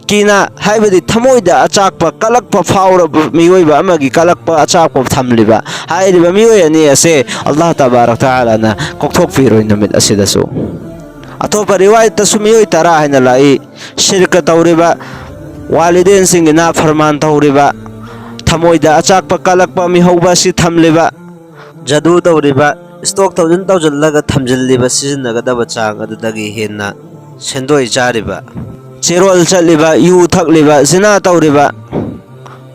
ꯀꯤꯅꯥ, ꯍꯥꯏꯕꯗꯤ ꯊꯃꯣꯏꯗ ꯑꯆꯥꯛꯄ ꯀꯜꯂꯛꯄ ꯐꯥꯎꯔꯕ ꯃꯤꯑꯣꯏꯕ ꯑꯃꯒꯤ ꯀꯜꯂꯛꯄ ꯑꯆꯥꯛꯄ ꯊꯝꯂꯤꯕ ꯍꯥꯏꯔꯤꯕ ꯃꯤꯑꯣꯏ ꯑꯅꯤ ꯑꯁꯦ ꯑꯜꯂꯥꯍ ꯇꯕꯥꯔꯛ ꯇꯥꯂꯥꯅ ꯀꯣꯛꯊꯣꯛꯄꯤꯔꯣꯏ ꯅꯨꯃꯤꯠ ꯑꯁꯤꯗꯁꯨ꯫ ꯑꯇꯣꯞꯄ ꯔꯤꯋꯥꯌꯠꯇꯁꯨ ꯃꯤꯑꯣꯏ ꯇꯔꯥ ꯍꯥꯏꯅ ꯂꯥꯛꯏ꯫ ꯁꯤꯔꯀ ꯇꯧꯔꯤꯕ, ꯋꯥꯂꯤꯗꯦꯟꯁꯤꯡꯒꯤ ꯅꯥꯐꯔꯃꯥꯟ ꯇꯧꯔꯤꯕ, ꯊꯃꯣꯏꯗ ꯑꯆꯥꯛꯄ ꯀꯜꯂꯛꯄ ꯃꯤꯍꯧꯕ ꯑꯁꯤ ꯊꯝꯂꯤꯕ, ꯖꯗꯨ ꯇꯧꯔꯤꯕ, ꯏꯁꯇꯣꯛ ꯇꯧꯁꯤꯟ ꯇꯧꯁꯤꯜꯂꯒ ꯊꯝꯖꯤꯜꯂꯤꯕ ꯁꯤꯖꯤꯟꯅꯒꯗꯕ ꯆꯥꯡ ꯑꯗꯨꯗꯒꯤ ꯍꯦꯟꯅ ꯁꯦꯟꯗꯣꯏ ꯆꯥꯔꯤꯕ, ꯆꯦꯔꯣꯜ ꯆꯠꯂꯤꯕ, ꯌꯨ ꯊꯛꯂꯤꯕ, ꯖꯤꯅꯥ ꯇꯧꯔꯤꯕ,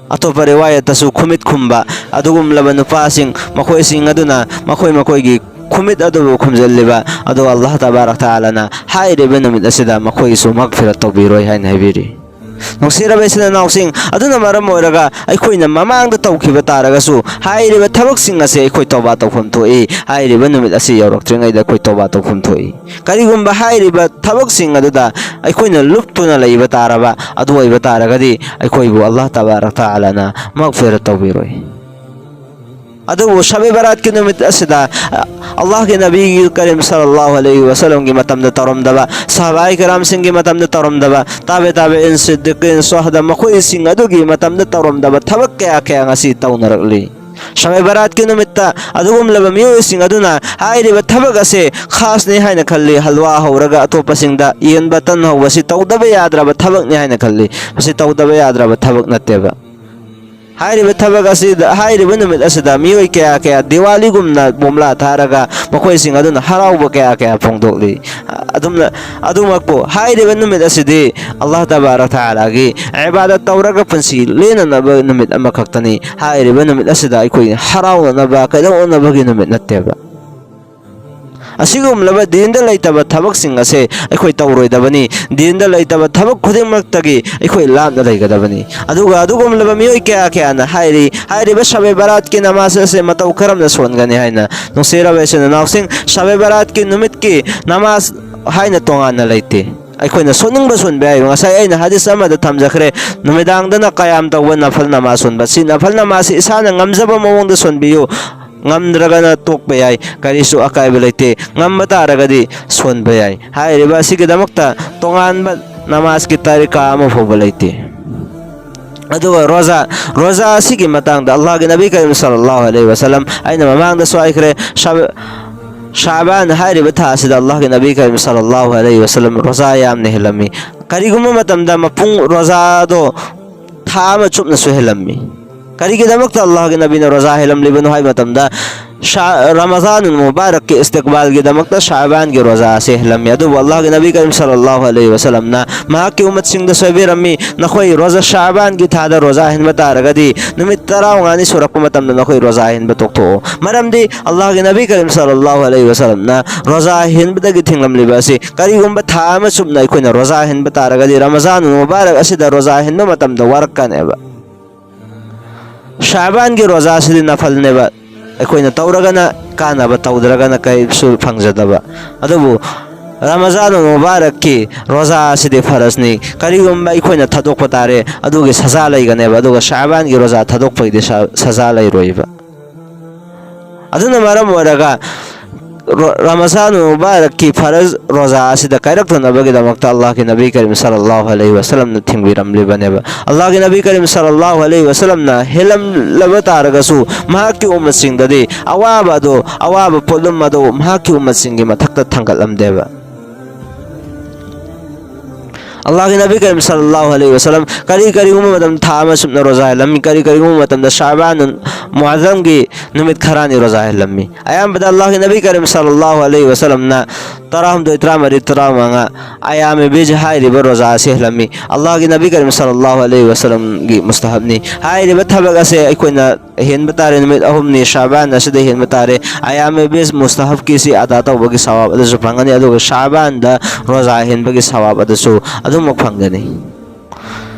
ꯑꯇꯣꯞꯄ ꯔꯤꯋꯥꯌꯠꯇꯁꯨ ꯈꯨꯃꯤꯠ ꯈꯨꯝꯕ ꯑꯗꯨꯒꯨꯝꯂꯕ ꯅꯨꯄꯥꯁꯤꯡ, ꯃꯈꯣꯏꯁꯤꯡ ꯑꯗꯨꯅ ꯃꯈꯣꯏ ꯃꯈꯣꯏꯒꯤ ꯈꯨꯃꯤꯠ ꯑꯗꯨꯕꯨ ꯈꯨꯝꯖꯤꯜꯂꯤꯕ ꯑꯗꯨ ꯑꯜꯂꯥꯍ ꯇꯕꯥꯔꯛ ꯇꯥꯂꯥꯅ ꯍꯥꯏꯔꯤꯕ ꯅꯨꯃꯤꯠ ꯑꯁꯤꯗ ꯃꯈꯣꯏꯒꯤꯁꯨ ꯃꯒꯐꯤꯔꯠ ꯇꯧꯕꯤꯔꯣꯏ ꯍꯥꯏꯅ ꯍꯥꯏꯕꯤꯔꯤ꯫ ꯅꯨꯡꯁꯤꯔꯕ ꯏꯆꯤꯟ ꯏꯅꯥꯎꯁꯤꯡ, ꯑꯗꯨꯅ ꯃꯔꯝ ꯑꯣꯏꯔꯒ ꯑꯩꯈꯣꯏꯅ ꯃꯃꯥꯡꯗ ꯇꯧꯈꯤꯕ ꯇꯥꯔꯒꯁꯨ ꯍꯥꯏꯔꯤꯕ ꯊꯕꯛꯁꯤꯡ ꯑꯁꯤ ꯑꯩꯈꯣꯏ ꯇꯧꯕꯥ ꯇꯧꯐꯝ ꯊꯣꯛꯏ꯫ ꯍꯥꯏꯔꯤꯕ ꯅꯨꯃꯤꯠ ꯑꯁꯤ ꯌꯧꯔꯛꯇ꯭ꯔꯤꯉꯩꯗ ꯑꯩꯈꯣꯏ ꯇꯧꯕꯥ ꯇꯧꯐꯝ ꯊꯣꯛꯏ꯫ ꯀꯔꯤꯒꯨꯝꯕ ꯍꯥꯏꯔꯤꯕ ꯊꯕꯛꯁꯤꯡ ꯑꯗꯨꯗ ꯑꯩꯈꯣꯏꯅ ꯂꯨꯞꯇꯨꯅ ꯂꯩꯕ ꯇꯥꯔꯕ ꯑꯗꯨ ꯑꯣꯏꯕ ꯇꯥꯔꯒꯗꯤ ꯑꯩꯈꯣꯏꯕꯨ ꯑꯜꯂꯥꯍ ꯇꯕꯥꯔꯛ ꯇꯥꯂꯥꯅ ꯃꯒꯐꯤꯔꯠ ꯇꯧꯕꯤꯔꯣꯏ꯫ ꯑꯗꯨꯕꯨ ꯁꯕꯦ ꯕꯔꯥꯠꯀꯤ ꯅꯨꯃꯤꯠ ꯑꯁꯤꯗ, ꯑ, ꯑꯜꯂꯥꯍꯒꯤ ꯅꯕꯤ ꯀꯔꯤꯝ ꯁꯜꯂꯜꯂꯥꯍꯨ ꯑꯂꯩꯍꯤ ꯋꯁꯜꯂꯝꯒꯤ ꯃꯇꯝꯗ ꯇꯧꯔꯝꯗꯕ, ꯁꯍꯥꯕꯥꯏ ꯀꯔꯥꯝꯁꯤꯡꯒꯤ ꯃꯇꯝꯗ ꯇꯧꯔꯝꯗꯕ, ꯇꯥꯕꯦ ꯇꯥꯕꯦ ꯏꯟ ꯁꯤꯗꯤꯀꯤꯟ ꯁꯣꯍꯗ ꯃꯈꯣꯏꯁꯤꯡ ꯑꯗꯨꯒꯤ ꯃꯇꯝꯗ ꯇꯧꯔꯝꯗꯕ ꯊꯕꯛ ꯀꯌꯥ ꯀꯌꯥ ꯉꯁꯤ ꯇꯧꯅꯔꯛꯂꯤ꯫ ꯁꯕꯦ ꯕꯔꯥꯠꯀꯤ ꯅꯨꯃꯤꯠꯇ ꯑꯗꯨꯒꯨꯝꯂꯕ ꯃꯤꯑꯣꯏꯁꯤꯡ ꯑꯗꯨꯅ ꯍꯥꯏꯔꯤꯕ ꯊꯕꯛ ꯑꯁꯦ ꯈꯥꯁꯅꯤ ꯍꯥꯏꯅ ꯈꯜꯂꯤ꯫ ꯍꯜꯋꯥ ꯍꯧꯔꯒ ꯑꯇꯣꯞꯄꯁꯤꯡꯗ ꯌꯦꯟꯕ ꯇꯟ ꯍꯧꯕꯁꯤ ꯇꯧꯗꯕ ꯌꯥꯗ꯭ꯔꯕ ꯊꯕꯛꯅꯤ ꯍꯥꯏꯅ ꯈꯜꯂꯤ꯫ ꯃꯁꯤ ꯇꯧꯗꯕ ꯌꯥꯗ꯭ꯔꯕ ꯊꯕꯛ ꯅꯠꯇꯦꯕ꯫ ꯍꯥꯏꯔꯤꯕ ꯊꯕꯛ ꯑꯁꯤꯗ, ꯍꯥꯏꯔꯤꯕ ꯅꯨꯃꯤꯠ ꯑꯁꯤꯗ ꯃꯤꯑꯣꯏ ꯀꯌꯥ ꯀꯌꯥ ꯗꯤꯋꯥꯂꯤꯒꯨꯝꯅ ꯕꯣꯝꯂꯥ ꯊꯥꯔꯒ ꯃꯈꯣꯏꯁꯤꯡ ꯑꯗꯨꯅ ꯍꯔꯥꯎꯕ ꯀꯌꯥ ꯀꯌꯥ ꯐꯣꯡꯗꯣꯛꯂꯤ꯫ ꯑꯗꯨꯝꯅ, ꯑꯗꯨꯃꯛꯄꯨ ꯍꯥꯏꯔꯤꯕ ꯅꯨꯃꯤꯠ ꯑꯁꯤꯗꯤ ꯑꯜꯂꯥꯍ ꯇꯕꯥꯔꯛ ꯇꯥꯂꯥꯒꯤ ꯏꯕꯥꯗꯠ ꯇꯧꯔꯒ ꯄꯨꯟꯁꯤ ꯂꯦꯟꯅꯅꯕ ꯅꯨꯃꯤꯠ ꯑꯃꯈꯛꯇꯅꯤ꯫ ꯍꯥꯏꯔꯤꯕ ꯅꯨꯃꯤꯠ ꯑꯁꯤꯗ ꯑꯩꯈꯣꯏ ꯍꯔꯥꯎꯅꯅꯕ, ꯀꯩꯗꯧꯅꯅꯕꯒꯤ ꯅꯨꯃꯤꯠ ꯅꯠꯇꯦꯕ꯫ ꯑꯁꯤꯒꯨꯝꯂꯕ ꯗꯤꯟꯗ ꯂꯩꯇꯕ ꯊꯕꯛꯁꯤꯡ ꯑꯁꯦ ꯑꯩꯈꯣꯏ ꯇꯧꯔꯣꯏꯗꯕꯅꯤ꯫ ꯗꯤꯟꯗ ꯂꯩꯇꯕ ꯊꯕꯛ ꯈꯨꯗꯤꯡꯃꯛꯇꯒꯤ ꯑꯩꯈꯣꯏ ꯂꯥꯞꯅ ꯂꯩꯒꯗꯕꯅꯤ꯫ ꯑꯗꯨꯒ ꯑꯗꯨꯒꯨꯝꯂꯕ ꯃꯤꯑꯣꯏ ꯀꯌꯥ ꯀꯌꯥꯅ ꯍꯥꯏꯔꯤ, ꯍꯥꯏꯔꯤꯕ ꯁꯕꯦ ꯕꯔꯥꯠꯀꯤ ꯅꯃꯥꯖ ꯑꯁꯦ ꯃꯇꯧ ꯀꯔꯝꯅ ꯁꯣꯟꯒꯅꯤ ꯍꯥꯏꯅ꯫ ꯅꯨꯡꯁꯤꯔꯕ ꯏꯆꯤꯟ ꯏꯅꯥꯎꯁꯤꯡ, ꯁꯕꯦ ꯕꯔꯥꯠꯀꯤ ꯅꯨꯃꯤꯠꯀꯤ ꯅꯃꯥꯖ ꯍꯥꯏꯅ ꯇꯣꯉꯥꯟꯅ ꯂꯩꯇꯦ꯫ ꯑꯩꯈꯣꯏꯅ ꯁꯣꯟꯅꯤꯡꯕ ꯁꯣꯟꯕ ꯌꯥꯏ꯫ ꯉꯁꯥꯏ ꯑꯩꯅ ꯍꯗꯤꯁ ꯑꯃꯗ ꯊꯝꯖꯈ꯭ꯔꯦ, ꯅꯨꯃꯤꯗꯥꯡꯗꯅ ꯀꯌꯥꯝ ꯇꯧꯕ ꯅꯐꯜ ꯅꯃꯥꯖ ꯁꯣꯟꯕ꯫ ꯁꯤ ꯅꯐꯜ ꯅꯃꯥꯖꯁꯤ ꯏꯁꯥꯅ ꯉꯝꯖꯕ ꯃꯑꯣꯡꯗ ꯁꯣꯟꯕꯤꯌꯨ꯫ ꯉꯝꯗ꯭ꯔꯒꯅ ꯇꯣꯛꯄ ꯌꯥꯏ, ꯀꯔꯤꯁꯨ ꯑꯀꯥꯏꯕ ꯂꯩꯇꯦ꯫ ꯉꯝꯕ ꯇꯥꯔꯒꯗꯤ ꯁꯣꯟꯕ ꯌꯥꯏ꯫ ꯍꯥꯏꯔꯤꯕ ꯑꯁꯤꯒꯤꯗꯃꯛꯇ ꯇꯣꯉꯥꯟꯕ ꯅꯃꯥꯖꯀꯤ ꯇꯥꯔꯤꯀꯥ ꯑꯃ ꯐꯥꯎꯕ ꯂꯩꯇꯦ꯫ ꯑꯗꯨꯒ ꯔꯣꯖꯥ, ꯔꯣꯖꯥ ꯑꯁꯤꯒꯤ ꯃꯇꯥꯡꯗ ꯑꯜꯂꯥꯍꯒꯤ ꯅꯕꯤ ꯀꯔꯤꯝ ꯁꯜꯂꯜꯂꯥꯍꯨ ꯑꯂꯩꯍꯤ ꯋꯁꯜꯂꯝ, ꯑꯩꯅ ꯃꯃꯥꯡꯗꯁꯨ ꯍꯥꯏꯈ꯭ꯔꯦ, ꯁꯥꯕ-, ꯁꯥꯕꯥꯟ ꯍꯥꯏꯔꯤꯕ ꯊꯥ ꯑꯁꯤꯗ ꯑꯜꯂꯥꯍꯒꯤ ꯅꯕꯤ ꯀꯔꯤꯝ ꯁꯜꯂꯜꯂꯥꯍꯨ ꯑꯂꯩꯍꯤ ꯋꯁꯜꯂꯝ ꯔꯣꯖꯥ ꯌꯥꯝꯅ ꯍꯦꯜꯂꯝꯃꯤ꯫ ꯀꯔꯤꯒꯨꯝꯕ ꯃꯇꯝꯗ ꯃꯄꯨꯡ ꯔꯣꯖꯥꯗꯣ ꯊꯥ ꯑꯃ ꯆꯨꯞꯅꯁꯨ ꯍꯦꯜꯂꯝꯃꯤ꯫ ꯀꯔꯤꯒꯤꯗꯃꯛꯇ ꯑꯜꯂꯥꯍꯒꯤ ꯅꯕꯤꯅ ꯔꯣꯖꯥ ꯍꯦꯜꯂꯝꯂꯤꯕꯅꯣ ꯍꯥꯏꯕ ꯃꯇꯝꯗ, ꯔꯃꯖꯥꯅꯨꯜ ꯃꯨꯕꯥꯔꯛꯀꯤ ꯏꯁꯇꯤꯛꯕꯥꯜꯒꯤꯗꯃꯛꯇ ꯁꯥꯕꯥꯟꯒꯤ ꯔꯣꯖꯥ ꯑꯁꯤ ꯍꯦꯜꯂꯝꯃꯤ꯫ ꯑꯗꯨꯕꯨ ꯑꯜꯂꯥꯍꯒꯤ ꯅꯕꯤ ꯀꯔꯤꯝ ꯁꯜꯂꯜꯂꯥꯍꯨ ꯑꯂꯩꯍꯤ ꯋꯥꯁꯂꯝꯅ ꯃꯍꯥꯛꯀꯤ ꯎꯃꯠꯁꯤꯡꯗꯁꯨ ꯍꯥꯏꯕꯤꯔꯝꯃꯤ, "ꯅꯈꯣꯏ ꯔꯣꯖꯥ, ꯁꯥꯕꯥꯟꯒꯤ ꯊꯥꯗ ꯔꯣꯖꯥ ꯍꯦꯟꯕ ꯇꯥꯔꯒꯗꯤ ꯅꯨꯃꯤꯠ ꯇꯔꯥꯃꯉꯥꯅꯤ ꯁꯨꯔꯛꯄ ꯃꯇꯝꯗ ꯅꯈꯣꯏ ꯔꯣꯖꯥ ꯍꯦꯟꯕ ꯇꯣꯛꯊꯣꯛꯑꯣ"꯫ ꯃꯔꯝꯗꯤ ꯑꯜꯂꯥꯍꯒꯤ ꯅꯕꯤ ꯀꯔꯤꯝ ꯁꯜꯂꯜꯂꯥꯍꯨ ꯑꯂꯩꯍꯤ ꯋꯥꯁꯂꯝꯅ ꯔꯣꯖꯥ ꯍꯦꯟꯕꯗꯒꯤ ꯊꯤꯡꯂꯝꯂꯤꯕ ꯑꯁꯤ ꯀꯔꯤꯒꯨꯝꯕ ꯊꯥ ꯑꯃ ꯆꯨꯞꯅ ꯑꯩꯈꯣꯏꯅ ꯔꯣꯖꯥ ꯍꯦꯟꯕ ꯇꯥꯔꯒꯗꯤ ꯔꯃꯖꯥꯅꯨꯜ ꯃꯨꯕꯥꯔꯛ ꯑꯁꯤꯗ ꯔꯣꯖꯥ ꯍꯦꯟꯕ ꯃꯇꯝꯗ ꯋꯥꯔꯛꯀꯅꯦꯕ꯫ ꯁꯥꯕꯥꯟꯒꯤ ꯔꯣꯖꯥꯁꯤꯗꯤ ꯅꯐꯜꯅꯦꯕ, ꯑꯩꯈꯣꯏꯅ ꯇꯧꯔꯒꯅ ꯀꯥꯟꯅꯕ, ꯇꯧꯗ꯭ꯔꯒꯅ ꯀꯔꯤꯁꯨ ꯐꯪꯖꯗꯕ꯫ ꯑꯗꯨꯕꯨ ꯔꯃꯖꯥꯟ ꯃꯨꯕꯥꯔꯛꯀꯤ ꯔꯣꯖꯥ ꯑꯁꯤꯗꯤ ꯐꯔꯖꯅꯤ꯫ ꯀꯔꯤꯒꯨꯝꯕ ꯑꯩꯈꯣꯏꯅ ꯊꯥꯗꯣꯛꯄ ꯇꯥꯔꯦ, ꯑꯗꯨꯒꯤ ꯁꯖꯥ ꯂꯩꯒꯅꯦꯕ, ꯑꯗꯨꯒ ꯁꯥꯕꯥꯟꯒꯤ ꯔꯣꯖꯥ ꯊꯥꯗꯣꯛꯄꯒꯤꯗꯤ ꯁ-, ꯁꯖꯥ ꯂꯩꯔꯣꯏꯕ꯫ ꯑꯗꯨꯅ ꯃꯔꯝ ꯑꯣꯏꯔꯒ ꯔꯣ-, ꯔꯃꯖꯥꯟ ꯃꯨꯕꯥꯔꯛꯀꯤ ꯐꯔꯖ ꯔꯣꯖꯥ ꯑꯁꯤꯗ ꯀꯥꯏꯔꯛꯇꯅꯕꯒꯤꯗꯃꯛꯇ ꯑꯜꯂꯥꯍꯒꯤ ꯅꯕꯤ ꯀꯔꯤꯝ ꯁꯜꯂꯜꯂꯥꯍꯨ ꯑꯂꯩꯍꯤ ꯋꯥꯁꯂꯝꯅ ꯊꯤꯡꯕꯤꯔꯝꯂꯤꯕꯅꯦꯕ꯫ ꯑꯜꯂꯥꯍꯒꯤ ꯅꯕꯤ ꯀꯔꯤꯝ ꯁꯜꯂꯜꯂꯥꯍꯨ ꯑꯂꯩꯍꯤ ꯋꯥꯁꯂꯝꯅ ꯍꯦꯜꯂꯝꯂꯕ ꯇꯥꯔꯒꯁꯨ, ꯃꯍꯥꯛꯀꯤ ꯎꯝꯃꯠꯁꯤꯡꯗꯗꯤ ꯑꯋꯥꯕ ꯑꯗꯨ, ꯑꯋꯥꯕ ꯄꯣꯠꯂꯨꯝ ꯑꯗꯨ ꯃꯍꯥꯛꯀꯤ ꯎꯝꯃꯠꯁꯤꯡꯒꯤ ꯃꯊꯛꯇ ꯊꯥꯡꯒꯠꯂꯝꯗꯦꯕ꯫ ꯑꯜꯂꯥꯍꯒꯤ ꯅꯕꯤ ꯀꯔꯤꯝ ꯁꯜꯂꯜꯂꯥꯍꯨ ꯑꯂꯩꯍꯤ ꯋꯥꯁꯂꯝ ꯀꯔꯤ ꯀꯔꯤꯒꯨꯝꯕ ꯃꯇꯝꯗ ꯊꯥ ꯑꯃ ꯆꯨꯞꯅ ꯔꯣꯖꯥ ꯍꯦꯜꯂꯝꯃꯤ, ꯀꯔꯤ ꯀꯔꯤꯒꯨꯝꯕ ꯃꯇꯝꯗ ꯁꯥꯕꯥꯟ ꯃꯨꯑꯖꯝꯒꯤ ꯅꯨꯃꯤꯠ ꯈꯔꯅꯤ ꯔꯣꯖꯥ ꯍꯦꯜꯂꯝꯃꯤ꯫ ꯑꯌꯥꯝꯕꯗ ꯑꯜꯂꯥꯍꯒꯤ ꯅꯕꯤ ꯀꯔꯤꯝ ꯁꯜꯂꯜꯂꯥꯍꯨ ꯑꯂꯩꯍꯤ ꯋꯥꯁꯂꯝꯅ ꯇꯔꯥꯍꯨꯝꯗꯣꯏ, ꯇꯔꯥꯃꯔꯤ, ꯇꯔꯥꯃꯉꯥ ꯑꯌꯥꯃꯦ ꯕꯤꯖ ꯍꯥꯏꯔꯤꯕ ꯔꯣꯖꯥ ꯑꯁꯤ ꯍꯦꯜꯂꯝꯃꯤ꯫ ꯑꯜꯂꯥꯍꯒꯤ ꯅꯕꯤ ꯀꯔꯤꯝ ꯁꯜꯂꯜꯂꯥꯍꯨ ꯑꯂꯩꯍꯤ ꯋꯥꯁꯂꯝꯒꯤ ꯃꯨꯁꯇꯍꯕꯅꯤ꯫ ꯍꯥꯏꯔꯤꯕ ꯊꯕꯛ ꯑꯁꯦ ꯑꯩꯈꯣꯏꯅ ꯍꯦꯟꯕ ꯇꯥꯔꯦ, ꯅꯨꯃꯤꯠ ꯑꯍꯨꯝꯅꯤ ꯁꯥꯕꯥꯟ ꯑꯁꯤꯗ ꯍꯦꯟꯕ ꯇꯥꯔꯦ꯫ ꯑꯌꯥꯃꯦ ꯕꯤꯖ ꯃꯨꯁꯇꯍꯕꯀꯤꯁꯤ ꯑꯗꯥ ꯇꯧꯕꯒꯤ ꯁꯋꯥꯕ ꯑꯗꯨꯁꯨ ꯐꯪꯒꯅꯤ, ꯑꯗꯨꯒ ꯁꯥꯕꯥꯟꯗ ꯔꯣꯖꯥ ꯍꯦꯟꯕꯒꯤ ꯁꯋꯥꯕ ꯑꯗꯨꯁꯨ ꯑꯗꯨꯃꯛ ꯐꯪꯒꯅꯤ꯫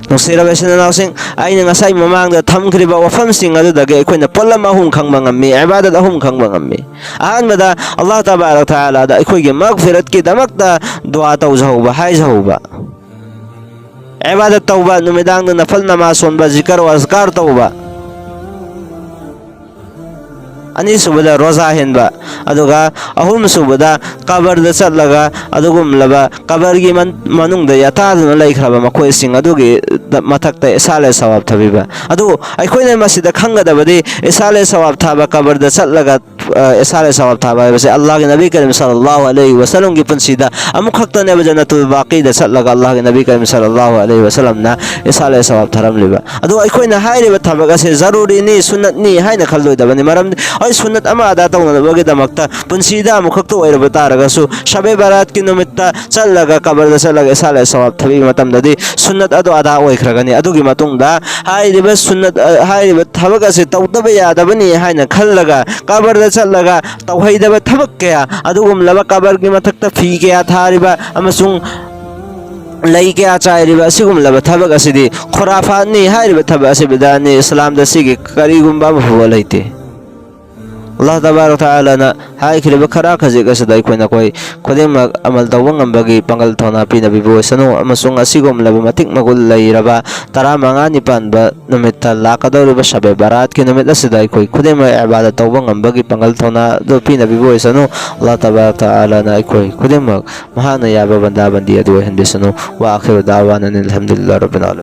ꯅꯨꯡꯁꯤꯔꯕ ꯏꯆꯤꯟ ꯏꯅꯥꯎꯁꯤꯡ, ꯑꯩꯅ ꯉꯁꯥꯏ ꯃꯃꯥꯡꯗ ꯊꯝꯈ꯭ꯔꯤꯕ ꯋꯥꯐꯝꯁꯤꯡ ꯑꯗꯨꯗꯒꯤ ꯑꯩꯈꯣꯏꯅ ꯄꯣꯠꯂꯝ ꯑꯍꯨꯝ ꯈꯪꯕ ꯉꯝꯃꯤ, ꯏꯕꯥꯗꯠ ꯑꯍꯨꯝ ꯈꯪꯕ ꯉꯝꯃꯤ꯫ ꯑꯍꯥꯟꯕꯗ, ꯑꯜꯂꯥꯍ ꯇꯕꯥꯔꯛ ꯊꯥꯂꯥꯗ ꯑꯩꯈꯣꯏꯒꯤ ꯃꯒꯐꯤꯔꯠꯀꯤꯗꯃꯛꯇ ꯗꯨꯋꯥ ꯇꯧꯖꯍꯧꯕ, ꯍꯥꯏꯖꯍꯧꯕ꯫ ꯏꯕꯥꯗꯠ ꯇꯧꯕ, ꯅꯨꯃꯤꯗꯥꯡꯗ ꯅꯐꯜ ꯅꯃꯥꯖ ꯁꯣꯟꯕ, ꯖꯤꯀꯔ ꯋꯥꯖꯀꯥꯔ ꯇꯧꯕ꯫ ꯑꯅꯤꯁꯨꯕꯗ ꯔꯣꯖꯥ ꯍꯦꯟꯕ, ꯑꯗꯨꯒ ꯑꯍꯨꯝꯁꯨꯕꯗ ꯀꯕꯔꯗ ꯆꯠꯂꯒ ꯑꯗꯨꯒꯨꯝꯂꯕ ꯀꯕꯔꯒꯤ ꯃꯟ-, ꯃꯅꯨꯡꯗ ꯌꯥꯇꯥꯗꯨꯅ ꯂꯩꯈ꯭ꯔꯕ ꯃꯈꯣꯏꯁꯤꯡ ꯑꯗꯨꯒꯤ ꯗ-, ꯃꯊꯛꯇ ꯏꯁꯥꯂꯦ ꯁꯋꯥꯕ ꯊꯥꯕꯤꯕ꯫ ꯑꯗꯨ ꯑꯩꯈꯣꯏꯅ ꯃꯁꯤꯗ ꯈꯪꯒꯗꯕꯗꯤ, ꯏꯁꯥꯂꯦ ꯁꯋꯥꯕ ꯊꯥꯕ, ꯀꯕꯔꯗ ꯆꯠꯂꯒ ꯑ, ꯏꯁꯥ ꯑꯂꯥꯏ ꯁꯋꯥꯕ ꯊꯥꯕ ꯍꯥꯏꯕꯁꯦ ꯑꯜꯂꯥꯍꯒꯤ ꯅꯕꯤ ꯀꯔꯤꯝ ꯁꯜꯂꯜꯂꯥꯍꯨ ꯑꯂꯩꯍꯤ ꯋꯁꯜꯂꯝꯒꯤ ꯄꯨꯟꯁꯤꯗ ꯑꯃꯨꯛꯈꯛꯇꯅꯦꯕ ꯖꯟꯅꯇꯨꯜ ꯕꯥꯀꯤꯗ ꯆꯠꯂꯒ ꯑꯜꯂꯥꯍꯒꯤ ꯅꯕꯤ ꯀꯔꯤꯝ ꯁꯜꯂꯜꯂꯥꯍꯨ ꯑꯂꯩꯍꯤ ꯋꯁꯜꯂꯝꯅ ꯏꯁꯥ ꯑꯂꯥꯏ ꯁꯋꯥꯕ ꯊꯥꯔꯝꯂꯤꯕ꯫ ꯑꯗꯣ ꯑꯩꯈꯣꯏꯅ ꯍꯥꯏꯔꯤꯕ ꯊꯕꯛ ꯑꯁꯦ ꯖꯔꯨꯔꯤꯅꯤ, ꯁꯨꯟꯅꯠꯅꯤ ꯍꯥꯏꯅ ꯈꯜꯂꯣꯏꯗꯕꯅꯤ꯫ ꯃꯔꯝꯗꯤ ꯑꯩ ꯁꯨꯟꯅꯠ ꯑꯃ ꯑꯗꯥ ꯇꯧꯅꯕꯒꯤꯗꯃꯛꯇ ꯄꯨꯟꯁꯤꯗ ꯑꯃꯨꯛꯈꯛꯇ ꯑꯣꯏꯔꯕ ꯇꯥꯔꯒꯁꯨ ꯁꯕꯦ ꯕꯔꯥꯠꯀꯤ ꯅꯨꯃꯤꯠꯇ ꯆꯠꯂꯒ, ꯀꯕꯔꯗ ꯆꯠꯂꯒ ꯏꯁꯥ ꯑꯂꯥꯏ ꯁꯋꯥꯕ ꯊꯥꯕꯤꯕ ꯃꯇꯝꯗꯗꯤ ꯁꯨꯟꯅꯠ ꯑꯗꯣ ꯑꯗꯥ ꯑꯣꯏꯈ꯭ꯔꯒꯅꯤ꯫ ꯑꯗꯨꯒꯤ ꯃꯇꯨꯡꯗ ꯍꯥꯏꯔꯤꯕ ꯁꯨꯟꯅꯠ, ꯑ, ꯍꯥꯏꯔꯤꯕ ꯊꯕꯛ ꯑꯁꯤ ꯇꯧꯗꯕ ꯌꯥꯗꯕꯅꯤ ꯍꯥꯏꯅ ꯈꯜꯂꯒ ꯀꯕꯔꯗ ꯆꯠꯂꯒ ꯇꯧꯍꯩꯗꯕ ꯊꯕꯛ ꯀꯌꯥ, ꯑꯗꯨꯒꯨꯝꯂꯕ ꯀꯕꯔꯒꯤ ꯃꯊꯛꯇ ꯐꯤ ꯀꯌꯥ ꯊꯥꯔꯤꯕ ꯑꯃꯁꯨꯡ ꯂꯩ ꯀꯌꯥ ꯆꯥꯏꯔꯤꯕ ꯑꯁꯤꯒꯨꯝꯂꯕ ꯊꯕꯛ ꯑꯁꯤꯗꯤ ꯈꯨꯔꯥꯐꯥꯠꯅꯤ꯫ ꯍꯥꯏꯔꯤꯕ ꯊꯕꯛ ꯑꯁꯤ ꯕꯤꯗꯥꯅꯤ꯫ ꯏꯁꯂꯥꯝꯗ ꯁꯤꯒꯤ ꯀꯔꯤꯒꯨꯝꯕ ꯑꯃ ꯐꯥꯎꯕ ꯂꯩꯇꯦ꯫ ꯑꯜꯂꯥꯍ ꯇꯕꯥꯔꯛ ꯇꯥꯂꯥꯅ ꯍꯥꯏꯈꯤꯕ ꯈꯔ ꯈꯖꯤꯛ ꯑꯁꯤꯗ ꯑꯩꯈꯣꯏ ꯅꯈꯣꯏ ꯈꯨꯗꯤꯡꯃꯛ ꯑꯃꯜ ꯇꯧꯕ ꯉꯝꯕꯒꯤ ꯄꯥꯡꯒꯜ ꯊꯧꯅꯥ ꯄꯤꯅꯕꯤꯕ ꯑꯣꯏꯁꯅꯨ, ꯑꯃꯁꯨꯡ ꯑꯁꯤꯒꯨꯝꯂꯕ ꯃꯇꯤꯛ ꯃꯒꯨꯟ ꯂꯩꯔꯕ ꯇꯔꯥꯃꯉꯥꯅꯤ ꯄꯥꯟꯕ ꯅꯨꯃꯤꯠꯇ ꯂꯥꯛꯀꯗꯧꯔꯤꯕ ꯁꯕꯦ ꯕꯔꯥꯠꯀꯤ ꯅꯨꯃꯤꯠ ꯑꯁꯤꯗ ꯑꯩꯈꯣꯏ ꯈꯨꯗꯤꯡꯃꯛ ꯏꯕꯥꯗꯠ ꯇꯧꯕ ꯉꯝꯕꯒꯤ ꯄꯥꯡꯒꯜ ꯊꯧꯅꯥ ꯑꯗꯨ ꯄꯤꯅꯕꯤꯕ ꯑꯣꯏꯁꯅꯨ꯫ ꯑꯜꯂꯥꯍ ꯇꯕꯥꯔꯛ ꯇꯥꯂꯥꯅ ꯑꯩꯈꯣꯏ ꯈꯨꯗꯤꯡꯃꯛ ꯃꯍꯥꯛꯅ ꯌꯥꯕ ꯕꯟꯗꯥ ꯕꯟꯗꯤ ꯑꯗꯨ ꯑꯣꯏꯍꯟꯕꯤꯁꯅꯨ꯫ ꯋꯥ ꯑꯈꯤꯔꯨ ꯗꯥꯋꯥꯅ ꯑꯅꯤꯜ ꯍꯝꯗꯨꯂꯤꯜꯂꯥꯍ ꯔꯕꯤꯜ ꯑꯥꯂꯃꯤꯟ꯫